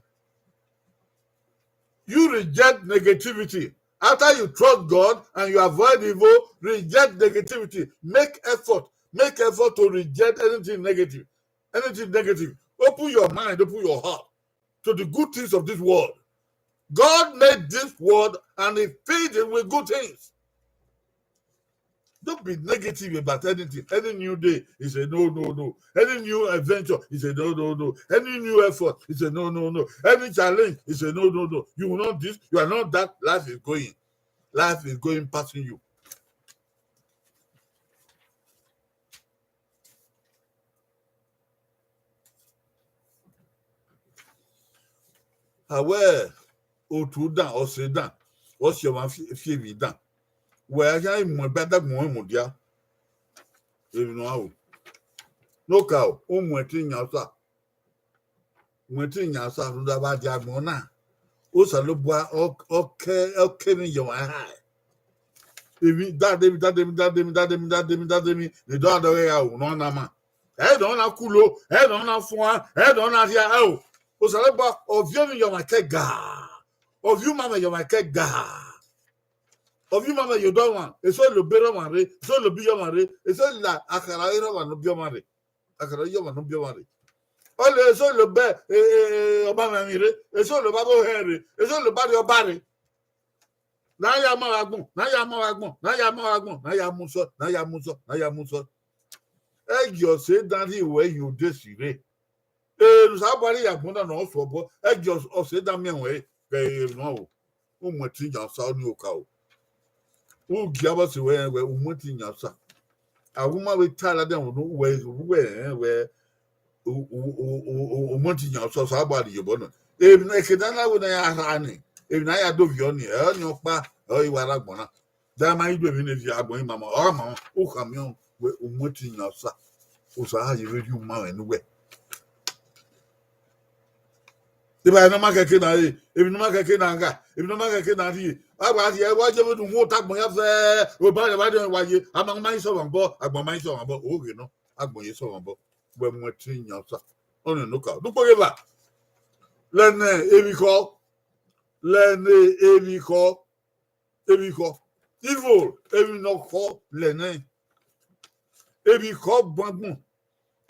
You reject negativity. After you trust God and you avoid evil, reject negativity. Make effort. Make effort to reject anything negative. Anything negative. Open your mind, open your heart to the good things of this world. God made this world and he filled it with good things. Don't be negative about anything. Any new day is a no, no, no. Any new adventure is a no, no, no. Any new effort is a no, no, no. Any challenge is a no, no, no. You will not this, you are not that. Life is going. Life is going passing you. A wẹ otu dan, ọse dan, ọ si ọmwa fi fi emwi dan. Wẹ a khian mu ẹgbẹ adagbọn mudia. Emwi ne ọ ru. Ne okaro, u mu ẹtin yan osa. Mu ẹtin yan osa rhunmwuda vbe a dia agbọn na. Osanobua ọ ọ ke ọ ke emwi ye ọmwa eha. Emwi dade emwi dade emwi dade emwi dade emwi dade emwi dade emwi ne dọ dọ ghe ya ru ne ọ na ma. Ẹ dọ na kulo, ẹ dọ na fuan, ẹ dọ na rhia ẹ o. Osanobua ọ viọ emwi ye ọmwa ke ga. Ọ viọ umamwẹ ye ọmwa ke ga. Ọ viọ umamwẹ ye odọ ọmwa, eso lo bere ọmwa rre, eso lo bi ye ọmwa rre, eso la akhara ere ọmwa ne ọ bi ọmwa rre. Akhara ye ọmwa ne ọ bi ọmwa rre. Ọ le eso lo bẹ ọmamwẹ emwi rre, eso lo ba abo hẹ rre, eso lo ba rrie ọba rre. Na ya ma vbe agbọn, na ya ma vbe agbọn, na ya ma vbe agbọn, na ya mu sọ, na ya mu sọ, na ya mu sọ. Ẹgiẹ ọse dan rhie ruẹ hin odesi rre. Enu Osanobua rhie ya agbọn na ne ọ suẹn obọ, ẹgiẹ ọse dan miẹn ruẹ, ghẹ emwi nọ o. U mu ẹtin yan Osa, ọnii okaro. U gie avbe ọse ruẹ rẹn wẹ u mu ẹtin yan Osa. A wu ma vbe ta ladian vbe unu wẹ, wẹ rẹn wẹ u, u, u, u, u, u mu ẹtin yan Osa, Osanobua rhie obọ nọ. Emwi ne ẹke ne a na wẹ ne a ya rha ni, emwi ne a ya do viọ ni, ẹ ọnii ọkpa, ẹ ọre I wa rre agbọn na. Da ma i do emwi ne viọ agbọn ima ma, ọ ma, u khama wẹ u mu ẹtin yan Osa. Osa gha ye vbe rhie uma mwẹ ne uwẹ. Evba ne ọ ma khẹke na re, emwi ne ọ ma khẹke na gha, emwi ne ọ ma khẹke na rhie. A wa rhie, wa je vbe ne u hu ota agbọn ya fẹ, oba rẹ wa rhie wa ye, a ma ma isọmwa obọ, agbọn ma isọmwa obọ, oghe nọ, agbọn ye isọmwa obọ. Wẹ mu ẹtin yan Osa. Ọnii ne okaro. Dukpoghe evba. Lẹ ne emwi khọ, lẹ ne emwi khọ, emwi khọ. Evil, emwi ne ọ khọ lẹ nẹ. Emwi khọ gbangbọn.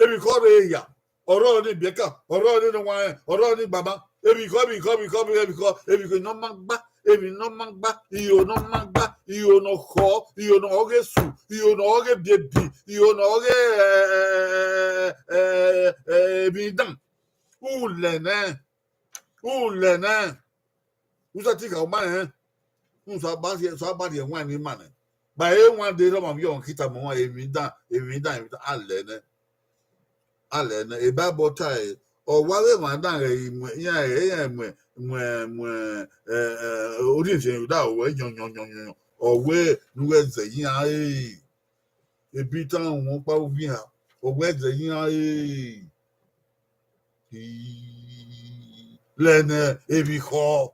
Emwi khọ rre eya. Ọrọre ne ibiẹka, ọrọre ne ọwanrẹn, ọrọre ne igbama. Emwi khọ, emwi khọ, emwi khọ, emwi khọ, emwi khọ ne ọ ma gba, emwi ne ọ ma gba, iro ne ọ ma gba, iro ne ọ khọ, iro ne ọ ghe su, iro ne ọ ghe biebi, iro ne ọ ghe, eh, eh, eh, eh, emwi dan. U lẹ nẹ, u lẹ nẹ. U sa ti gha uma rẹn, u sa ba rhie, sa ba rhie ẹwaẹn ne ima nẹ. Ba ẹwaẹn de rhọmwa vbiẹ ọmwa kita mọ ọmwa, emwi dan, emwi dan, emwi dan, a lẹ nẹ. A lẹ nẹ, e Bible ta ẹre, ọ wa vbe emwa dan ghẹ i mu, iran ghẹ iran mu, mu, mu, eh, eh, orhiọn Juda, ọ wẹ yọn, yọn, yọn, yọn, yọn, ọ wẹ ne u ghẹ zẹ iran, eh. Ebi tan wọn kpa uvian, ọ wẹ zẹ iran, eh. Lẹ nẹ emwi khọ.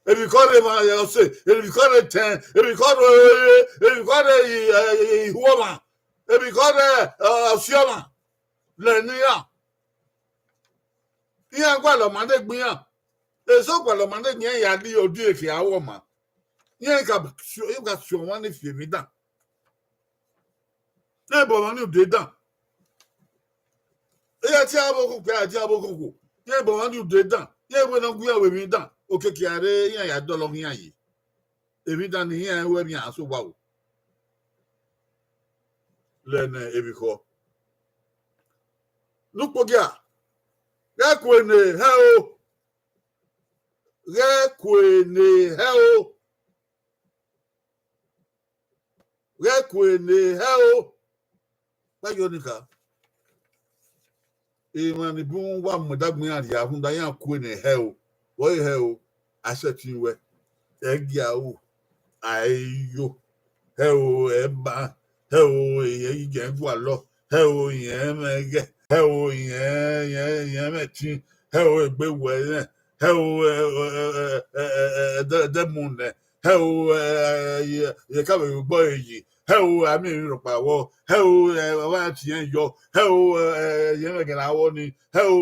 Emwi khọ rre emwa ọse, emwi khọ rre etẹn, emwi khọ rre ore, emwi khọ rre i-, i-, i-, ihuọmwa, emwi khọ rre, eh, ọsiọmwa. Lẹ ne iran. Iran gualọ ma ne egbe iran. Eso gualọ ma ne egbe iran ya di odieke a wọ ma. Iran ka sio, iran ka sio ọmwa ni fi emwi dan. Iran bọ ọmwa ni ude dan. Iran tie avbe okhuo, iran tie avbe okhuo. Iran bọ ọmwa ni ude dan. Iran wẹ ne ọ gu iran vbe emwi dan. Okiekie a rre, iran ya dọlọ ọghe iran yi. Emwi dan ne iran wẹ emwi iran so wa o. Lẹ ne emwi khọ. Ne ukpogia, ghẹ kue ne hẹ o. Ghẹ kue ne hẹ o. Ghẹ kue ne hẹ o. Gba yọ ni kha. Emwa ni bun wa mu ẹdẹ agbọn iran rhia rhunmwuda iran kue ne hẹ o. Vbe ọ re hẹ o, a sẹtin wẹ. Ẹ gia ru, a i yo. Hẹ o, ẹ ba. Hẹ o, ẹ i jẹ gualọ. Hẹ o, irẹn mwẹ ẹghẹ. Hẹ o, irẹn, irẹn, irẹn mwẹ ẹtin. Hẹ o, egbe wẹ rẹn. Hẹ o, ẹ, ẹ, ẹdẹ, ẹdẹ mu nẹ. Hẹ o, ẹ, ẹ, ẹ, ẹ ka vbe gbe ọre yi. Hẹ o, a miẹn emwi rhọkpa vbọ. Hẹ o, ẹ, wa tie irẹn yọ. Hẹ o, ẹ, ẹ, irẹn mwẹ ẹghẹ ne a vbọ ni. Hẹ o,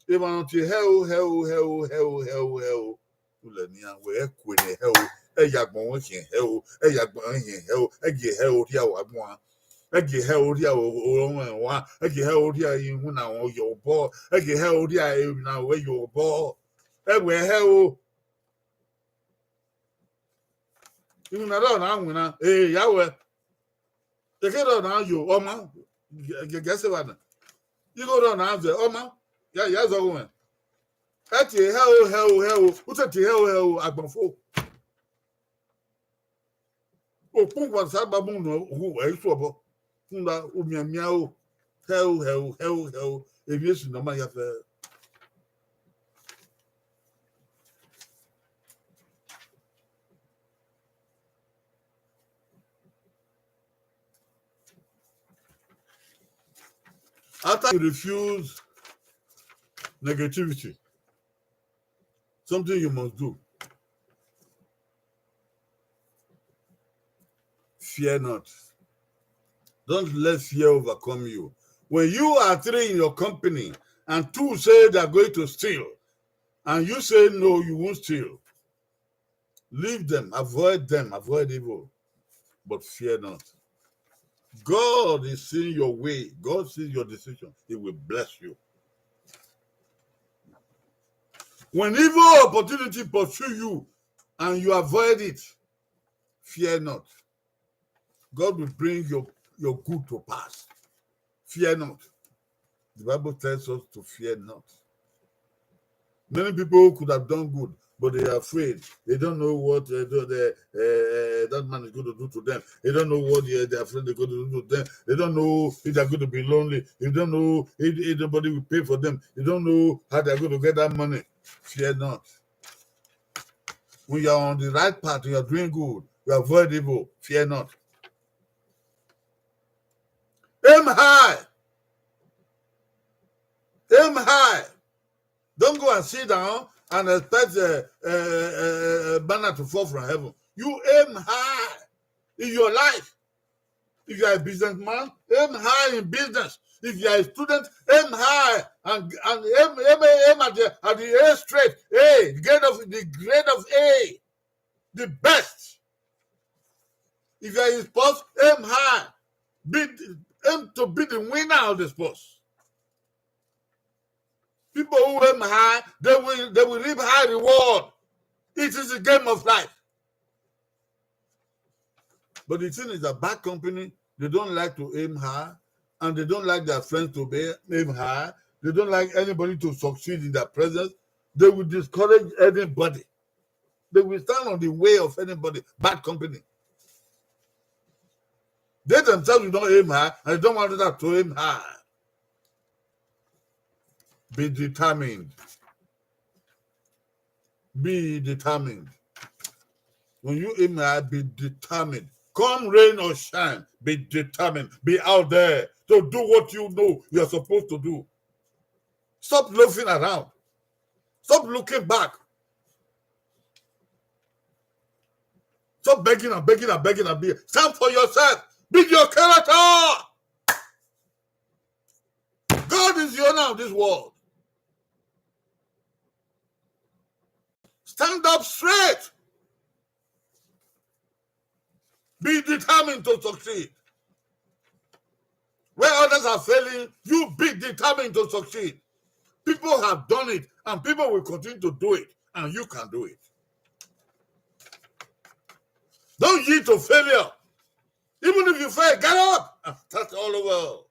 emwa ne ọ tie hẹ o, hẹ o, hẹ o, hẹ o, hẹ o, hẹ o. U lẹ nian wẹ ẹ kue ne hẹ o, ẹ ya agbọn ruẹn khian hẹ o, ẹ ya agbọn ruẹn khian hẹ o, ẹ gie hẹ o rhie aro agbọn, ẹ gie hẹ o rhie aro ọmwa, ẹ gie hẹ o rhie iwinna ruẹn ye obọ, ẹ gie hẹ o rhie emwi ne ruẹn ye obọ. Ẹ wẹ hẹ o. Iwinna rrọọ na winna, e ya wẹ. Eke rrọọ na yo, ọ ma, gẹ, gẹ, gẹ sẹ evba na. Igho rrọọ na vẹ, ọ ma, ya, ya zọ ghe mwẹ. Ẹ tie hẹ o, hẹ o, hẹ o, u te tie hẹ o, hẹ o, agbọn fo. Okpọn wa sa gba mu nọ, ẹ i su obọ. Rhunmwuda, u mianmian o, hẹ o, hẹ o, hẹ o, hẹ o, emwi esi ne ọ ma ya fẹ. After you refuse negativity, something you must do. Fear not. Don't let fear overcome you. When you are three in your company and two say they are going to steal, and you say, "No, you won't steal," leave them, avoid them, avoid evil. But fear not. God is seeing your way. God sees your decision. He will bless you. When evil opportunity pursue you, and you avoid it, fear not. God will bring your, your good to pass. Fear not. The Bible tells us to fear not. Many people could have done good, but they are afraid. They don't know what, uh, the, the, uh, that man is going to do to them. They don't know what the, their friend is going to do to them. They don't know if they're going to be lonely. They don't know if, if nobody will pay for them. They don't know how they're going to get that money. Fear not. When you are on the right path, you are doing good, you avoid evil, fear not. Aim high. Aim high. Don't go and sit down and expect a, a, a, a manna to fall from heaven. You aim high in your life. If you are a businessman, aim high in business. If you are a student, aim high and, and aim, aim, aim at the, at the A straight, A, grade of, the grade of A, the best. If you are in sports, aim high. Be, aim to be the winner of the sports. People who aim high, they will, they will reap high reward. It is a game of life. But the thing is that bad company, they don't like to aim high, and they don't like their friends to be aim high. They don't like anybody to succeed in their presence. They will discourage anybody. They will stand on the way of anybody. Bad company. They themselves will not aim high, and they don't want others to aim high. Be determined. Be determined. When you aim high, be determined. Come rain or shine, be determined. Be out there to do what you know you're supposed to do. Stop loafing around. Stop looking back. Stop begging and begging and begging and begging. Stand for yourself. Build your character. God is the owner of this world. Stand up straight. Be determined to succeed. Where others are failing, you be determined to succeed. People have done it, and people will continue to do it, and you can do it. Don't yield to failure. Even if you fail, get up and start all over.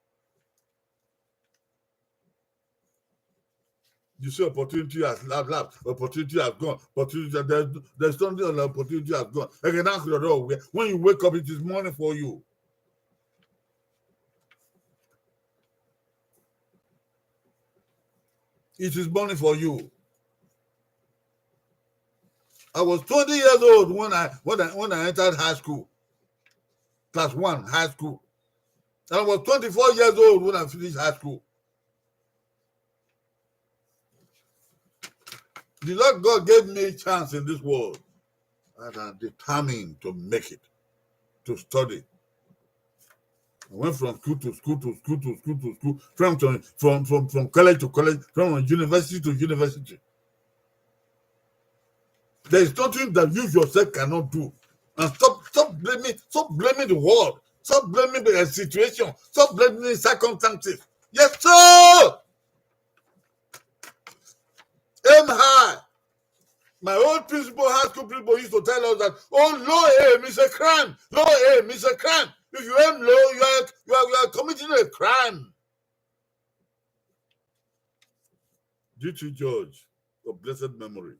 You see, opportunity has left, left, opportunity has gone, opportunity, there's, there's something like opportunity has gone. Again, that's your door. When you wake up, it is morning for you. It is morning for you. I was twenty years old when I, when I, when I entered high school, class one, high school. I was twenty-four years old when I finished high school. The Lord God gave me a chance in this world, and I'm determined to make it, to study. I went from school to school to school to school to school, from, from, from, from, from college to college, from university to university. There is nothing that you yourself cannot do. And stop, stop blaming, stop blaming the world. Stop blaming the situation. Stop blaming circumstances. Yes, sir. Aim high. My old principal, high school principal, used to tell us that, "Oh, low aim is a crime. Low aim is a crime. If you aim low, you are, you are, you are committing a crime." G T George, of blessed memory.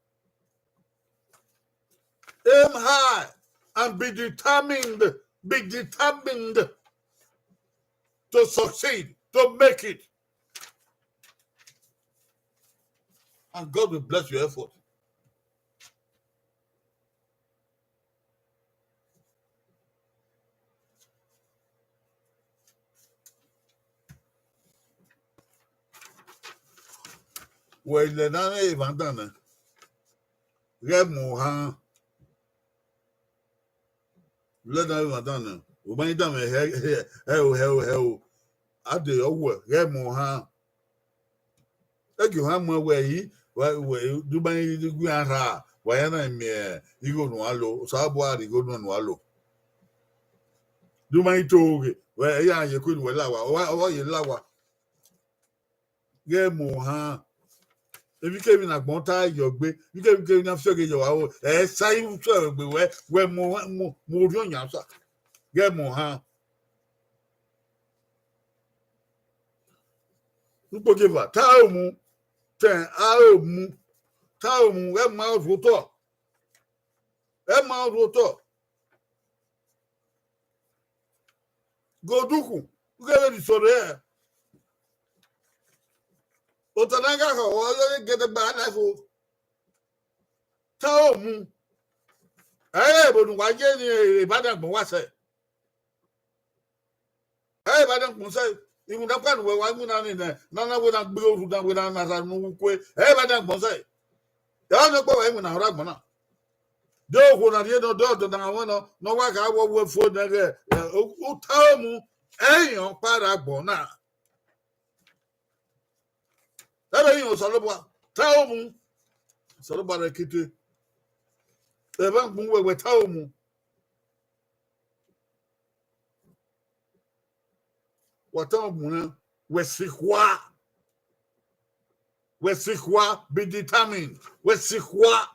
Aim high and be determined, be determined to succeed, to make it. And God will bless your effort. Wẹ ilẹ na mwẹ emwa dan nẹ, ghẹ mu ohan. Ilẹ na mwẹ emwa dan nẹ, u ma i danmwẹ hẹ, hẹ, hẹ o, hẹ o, hẹ o. A de ọwẹ ghẹ mu ohan. Ẹgie ohan muẹn wẹ i, wẹ, wẹ, du ma i gu iran rha, wa ya na miẹn igho ne uan lo, Osanobua rhie igho nuẹn ne uan lo. Du ma i to ghe, wẹ, iran ye eku ne uwẹ la owa, ọ, ọ ye la owa. Ghẹ mu ohan. Emwikemwi ne agbọn ta yọ gbe, emwikemwi ne a fiọghe yọ wa ro, ẹ sa i fiọghe gbe wẹ, wẹ mu, mu, mu orhiọn yan sa, ghẹ mu ohan. Ukpogieva, ta aro mu, tẹn aro mu, ta aro mu, ẹ ma rhuotọ, ẹ ma rhuotọ. Goduku, u ghẹ vbe ni sọrọ ẹre. Ota na gha khọ, ọ ghi gẹdẹgba na fo. Ta aro mu. Ẹ i re ebo ne uwa ye ni, ebandiagbọn wa sẹ. Ẹ i re ebandiagbọn sẹ. Iwinna ọkpa ne uwẹ wa winna ni nẹ, ne a na wẹ ne a gbe orhu, ne a wẹ ne a na rha ne uwu kue. Ẹ i re ebandiagbọn sẹ. Ẹ ọnii ọkpa wa winna ọre agbọn na. De okhuo na rhie nọ, de ọdọ na wẹ nọ, ne ọ wa gha wẹ, wẹ fo nẹghẹ, ẹ, u, u ta aro mu, ẹ i re ọkpa rre agbọn na. Ẹmwẹ iran Osanobua, ta aro mu. Osanobua rẹ kete. Ẹmwẹ agbọn wẹ, wẹ ta aro mu. Wa ta aro mu nẹ, wẹ sikhua. Wẹ sikhua, be determined. Wẹ sikhua.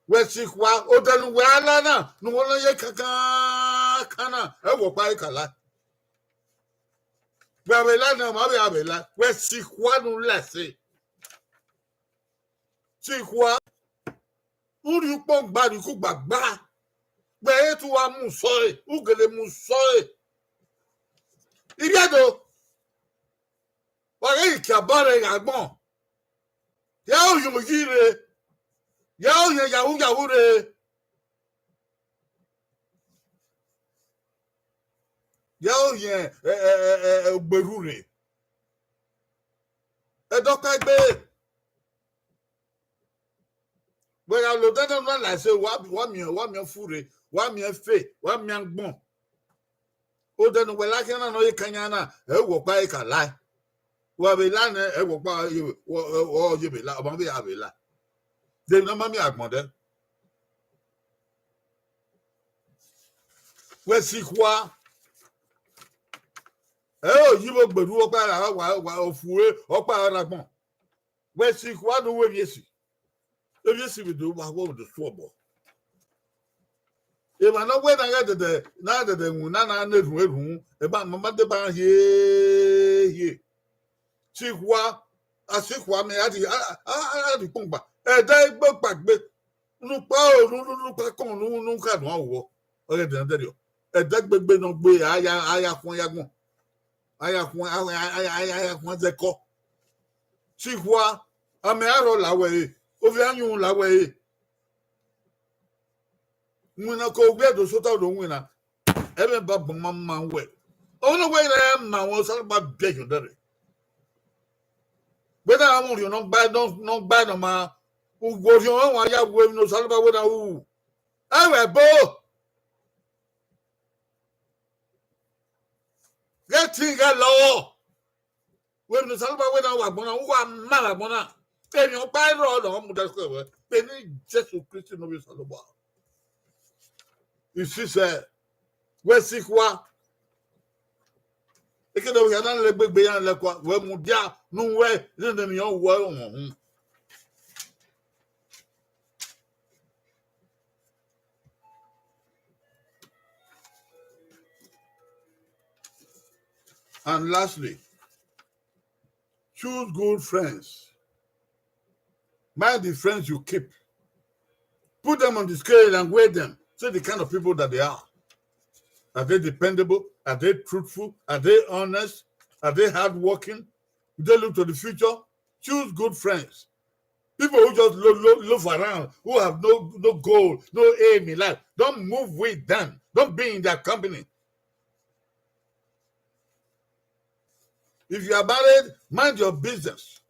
Wẹ sikhua, odẹ ne uwẹ a la na, ne uwẹ na ye kankan kan na, ẹ wẹ ọkpa i ka la. Wẹ a vbe la na, ma vbe a vbe la, wẹ sikhua ne u la ẹse. Sikhua, u rhie ukpọn gba, rhie ukugba gba. Wẹ i re te uwa mu sọe, u gele mu sọe. Ivbiẹdo, wa ghẹ ghi kie aba rẹ ghe agbọn. Ya ohiẹn oyi rre, ya ohiẹn yahu yahu rre. Ya ohiẹn, ẹ, ẹ, ẹ, ẹ, ogberhu rre. Ẹdọkpa egbe. Wẹ gha lo odẹ na la ẹse, wa, wa miẹn, wa miẹn furre, wa miẹn fe, wa miẹn agbọn. Odẹ ne uwẹ la khian na ne ọ ye kan yan na, ẹ wẹ ọkpa i ka lae. Wa vbe la nẹ, ẹ wẹ ọkpa ọ ye vbe la, ọ ma vbe a vbe la. De emwi ne ọ ma miẹn agbọn dẹ. Wẹ sikhua. Ẹ i re oyi vbe ogberhu ọkpa ra wa, wa ofue ọkpa ra agbọn. Wẹ sikhua ne u ru emwi esi. Emwi esi vbe do wa wẹ vbe do su obọ. Emwa ne ọ wẹ na ghẹ dẹdẹ, na dẹdẹ iwinna na na erhun erhun, ema ma ma deba hie hie. Sikhua, a sikhua mẹ, a di, a, a, a, a di kpọngba. Ẹdẹ egbe kpagbe. Nukpa o, nu, nu, nukpa kọn, nu, nu ka nuan wọ. Ọ ghẹ dẹnrẹn dẹrriọ. Ẹdẹ gbegbe ne ọ gbe, a ya, a ya khuan ya gbọn. A ya khuan, a, a, a, a, a ya khuan zẹ kọ. Sikhua, amẹ arọ la wẹ re, ovbi ayunmwu la wẹ re. Winna ko wiẹ do sota do winna. Ẹmwẹ ba gbọn ma ma wẹ. Ọvbokhan wẹ i ra ma wẹ, Osanobua biẹ yọn dẹrẹ. Wẹ na mu orhiọn nọ gba, nọ, nọ gba nọ ma, uwu orhiọn ọmwa ya wu emwi ne Osanobua wẹ na ru. Ẹ wẹ ẹbo. Ghẹ tin ghẹ lọ. Wẹ emwi ne Osanobua wẹ na ru agbọn na, uwa ma vbe agbọn na. Emwi ọkpa i rrọọ ne ọ mudia sẹ wẹ, vbe eni Jesu Kristi ne ovbi Osanobua. Isisẹ, wẹ sikhua. Ekene ovbi hia na lele egbegbe iran lẹkua, wẹ mudia ne uwẹ, ne emwi ọ wẹ ọmwa uhunmwu. And lastly, choose good friends. Mind the friends you keep. Put them on the scale and weigh them. See the kind of people that they are. Are they dependable? Are they truthful? Are they honest? Are they hardworking? Do they look to the future? Choose good friends. People who just lo-, lo-, loaf around, who have no, no goal, no aim in life. Don't move with them. Don't be in their company. If you are married, mind your business.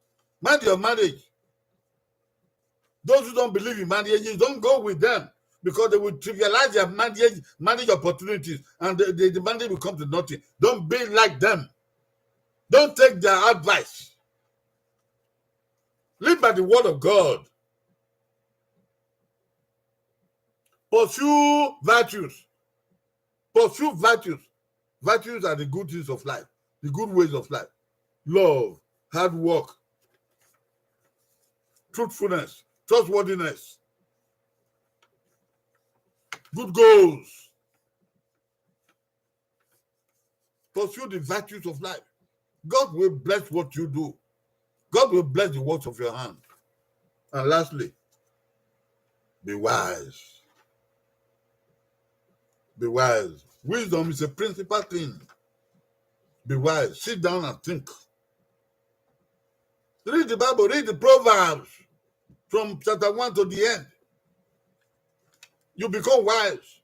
Mind your marriage. Those who don't believe in marriages, don't go with them because they will trivialize their marriage, marriage opportunities, and the, the, the marriage will come to nothing. Don't be like them. Don't take their advice. Live by the word of God. Pursue virtues. Pursue virtues. Virtues are the good things of life, the good ways of life. Love, hard work, truthfulness, trustworthiness, good goals. Pursue the virtues of life. God will bless what you do. God will bless the works of your hand. And lastly, be wise. Be wise. Wisdom is a principal thing. Be wise. Sit down and think. Read the Bible, read the Proverbs from chapter one to the end. You become wise.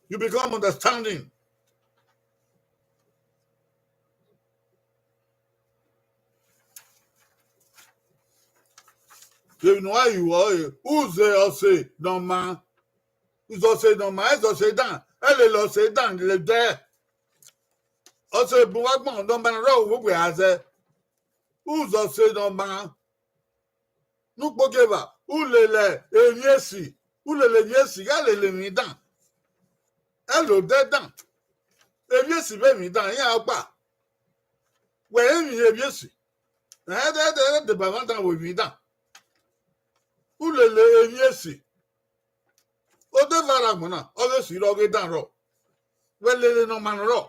You become understanding. Kevbe ne uwa ru ọre, uzẹ ọse ne ọ maa, uzẹ ọse ne ọ maa, ẹzẹ ọse dan, ẹ lele ọse dan lele odẹ. Ọse bun vbe agbọn ne ọ maa ne ọ rre uwu gbe a zẹ. Uzẹ ọse ne ọ maa. Ne ukpogieva, u lele emwi esi, u lele emwi esi, gha lele emwi dan. Ẹ lele odẹ dan. Emwi esi vbe emwi dan, iran ọkpa. Wẹ emwi emwi esi. Ẹ dẹ, ẹ dẹ, ẹ dẹ deba emwa dan vbe emwi dan. U lele emwi esi. Odẹ vbe arre agbọn na, ọ ghe esi rrọọ, ọ ghe dan rrọọ. Wẹ lele ne ọ maa ne ọ rrọọ.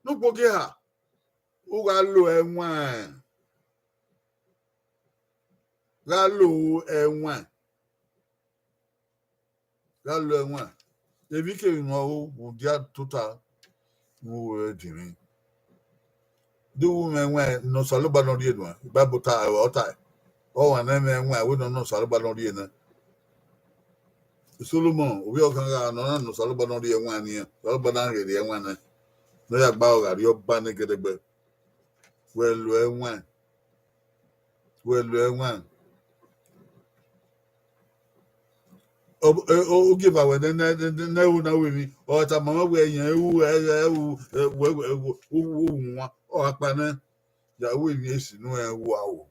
Ne ukpogieva, u gha lo ẹwaẹn, gha lo ẹwaẹn, gha lo ẹwaẹn. Emwikemwi ne ọ ru, vbe u dia tota, vbe u ru ẹre dinmwi. De u mwẹ ẹwaẹn ne Osanobua ne ọ rhie nuẹn? Baibol ta, ọ tae, ọmwa ne ẹ mwẹ ẹwaẹn, wẹ ne ọ na Osanobua ne ọ rhie nẹ. Solomọn, ovbi ọkhan gha ne ọ na ne Osanobua ne ọ rhie ẹwaẹn nian, Osanobua na rhie ẹwaẹn nẹ, ne ọ ya gba aro gha rrie ọba nẹ gẹdẹgbẹ. Wẹ lo ẹwaẹn, wẹ lo ẹwaẹn. Ọ, ọ, ọ, ogieva wẹ nẹ, nẹ, nẹ, nẹ, ẹvbo na ru emwi, ọ tama mwẹ wẹ, irẹn ru, ẹ, ẹ, ru, ẹ, wẹ, wẹ, wẹ, u, u, u wan, ọ gha kpa nẹ, ya ru emwi esi ne u rẹn ru aro.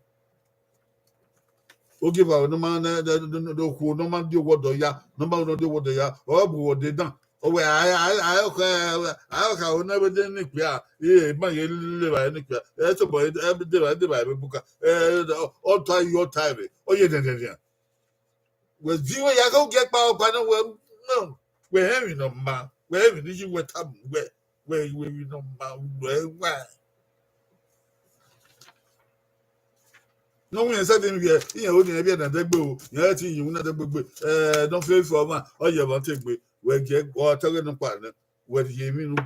Ogieva ne ọ ma nẹ, nẹ, nẹ, nẹ, okhuo ne ọ ma die owọdọ ya, ne ọ ma nọ die owọdọ ya, ọ bu owọdọ dan. Ọ wẹ, a, a, a, a, a, a, a, ne vbe de ne ikpia, e ma ye lele evbare ne ikpia, ẹ tobọ, ẹ, de evbare, de evbare vbe buka, ẹ, ọ, ọ ta yi, ọ ta ẹre, ọ ye dẹndẹn nian. Wẹ di wẹ ya ghe ogie kpa ọkpa nẹ, wẹ, no, wẹ hẹ emwi ne ọ maa, wẹ hẹ emwi ne iye wẹ tama wẹ, wẹ, wẹ emwi ne ọ maa, wẹ wa. Ne ọ wẹ irẹn sẹtin vbiẹ, irẹn ho ne irẹn vbiẹ na dẹgbe o, irẹn te iyẹn na dẹgbe gbe, ẹ, ne ọ fe fo ọmwa, ọ ye ọmwa te gbe, wẹ gie ọ tẹghe nọkpa nẹ, wẹ rhie emwi ne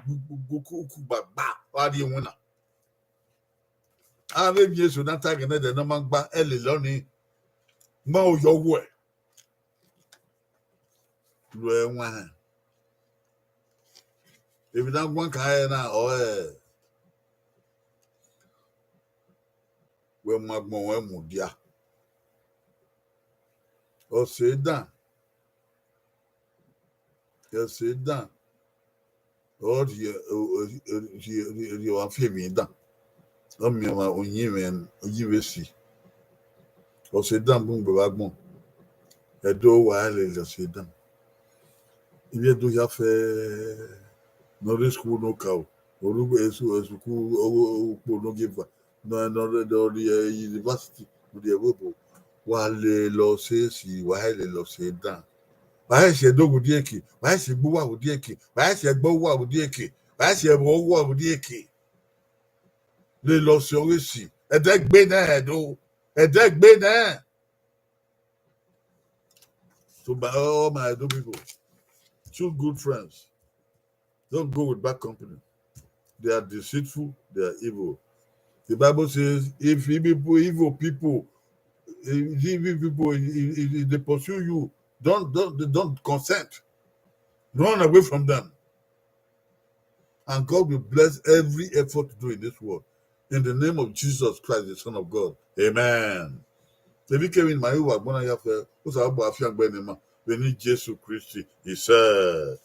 uku gbagba, ọ gha rhie iwinna. Avbe emwi eso na ta ẹghẹ ne ẹdẹ ne ọ ma gba, ẹ lele ọnii, ma oyọ wuẹ. Lo ẹwaẹn. Emwi ne a guan kan ẹre na ọrọre, wẹ mu agbọn ruẹ mudia. Ọse dan, ọse dan, ọ rhie, ọ, ọ, ọ, rhie, rhie, rhie ọmwa fi emwi dan. Ọ miẹn ọmwa oyin mwẹ, oyin vbe esi. Ọse dan bun gbe vbe agbọn. Ẹdẹ wa lele ọse dan. Ivbi Ẹdo hia fẹ ne ọ rre school ne okaro, ọ rre esu, esuku, ọ, ọ, ukpo ne ogieva, ne ọ, ne ọ rre, ne ọ rrie university, ne ọ rrie ẹvbo obo. Wa lele ọse esi, wa he lele ọse dan. Wa he si ẹdẹ owa vbe odieke, wa he si egbe uwa vbe odieke, wa he si ẹgbẹe uwa vbe odieke, wa he si ẹvbo uwa vbe odieke. Lele ọse ọghe esi, ẹdẹ gbe nẹ Ẹdo, ẹdẹ gbe nẹ. So my, all my Edo people, choose good friends. Don't go with bad company. They are deceitful, they are evil. The Bible says, if evil people, evil people, if evil people, if, if, if they pursue you, don't, don't, don't consent. Run away from them. And God will bless every effort to do in this world. In the name of Jesus Christ, the Son of God. Amen. Emwikemwi ne ima ru vbe agbọn na ya fẹ, Osanobua fiangbe ne ima, vbe eni Jesu Kristi, isẹ.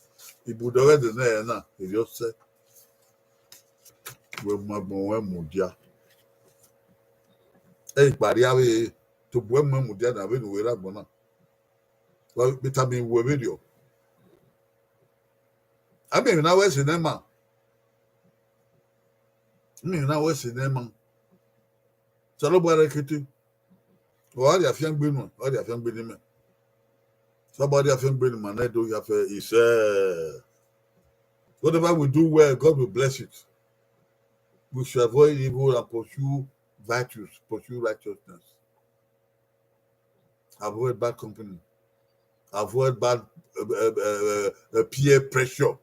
Ibudo ọghe ẹdẹ nẹ na, erriọ sẹ. Wẹ mu agbọn ruẹ mudia. Ẹ i kpa rria vbe tobọ ẹ mu mudia na vbene u rre agbọn na. Wa vbe tama wẹ vberriọ. A miẹn emwi ne a wẹ sẹ ne ima. A miẹn emwi ne a wẹ sẹ ne ima. Osanobua rre kete. Ọ gha rhie afiangbe nuẹn, ọ gha rhie afiangbe ne imẹ. Somebody afiangbe ne ima ne do ya fẹ isẹ. Whatever we do well, God will bless it. We should avoid evil and pursue virtues, pursue righteousness. Avoid bad company. Avoid bad uh, uh, uh, uh, peer pressure.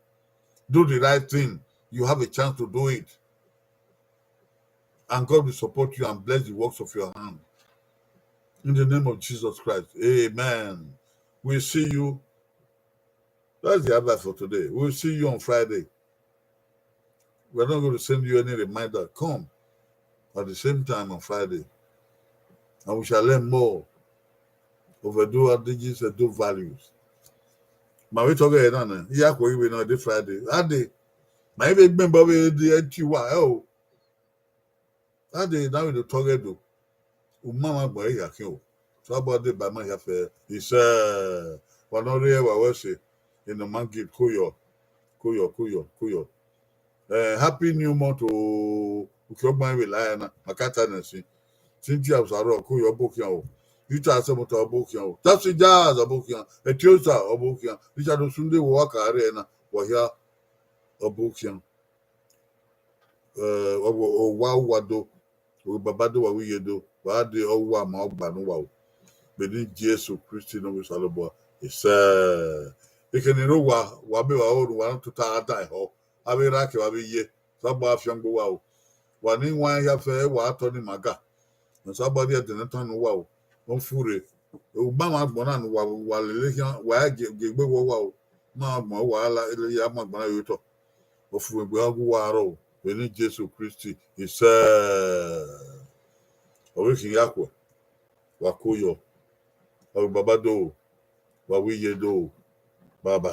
Do the right thing. You have a chance to do it. And God will support you and bless the works of your hand. In the name of Jesus Christ. Amen. We'll see you. That's the advice for today. We'll see you on Friday. We're not going to send you any reminder. Come at the same time on Friday. And we shall learn more of Edo Adeji's Edo values. Ma vbe tọghe ẹre na nẹ, I ya khuẹ iwe na this Friday. Ade, ma i vbe gbẹn bọ vbe de ẹti wa, ẹ o. Ade na vbe do tọghe do. U ma ma gbẹn ẹre hia khian o. Somebody ba ma hia fẹ. Isẹ, wa ne ọ rre ẹvbo ẹse. Enọ ma gate, koyọ, koyọ, koyọ, koyọ. Eh, happy new month o. Uki ọgban vbe la ẹre na, ma ka ta nẹ sin. Cynthia Osaro, koyọ, ọbokhian o. Rita Asemota, ọbokhian o. Taxi Jazz, ọbokhian. Etiosa, ọbokhian. Richard Osunde, wa ka rre ẹre na, wa hia, ọbokhian. Eh, ọ wa, ọ wa, wa do. Ovbi Baba do, wa vbe iye do, wa de ọ wa ma ọgba ne uwa o. Vbe eni Jesu Kristi ne ọ vbe Osanobua, isẹ. Ekhẹ ne erha uwa, wa be wa ru, wa na tota gha da ehọ, avbe erha ke wa vbe ye, Osanobua fiangbe uwa o. Wa ni wan hia fẹ, wa tọ ni ma ga. Osanobua rhie ẹdẹ ne tan ne uwa o, ọ furre. U ma ma agbọn na ne uwa, wa lele khian, wa gie, gie egbe wọ uwa o. Ma ma agbọn, wa la, ya ma agbọn na ye otọ. Ọ fu egbe gha gu uwa rrọọ o, vbe eni Jesu Kristi, isẹ. Ọ vbe khin ya khuẹ, wa koyọ. Ovbi Baba do, wa vbe iye do, bye bye.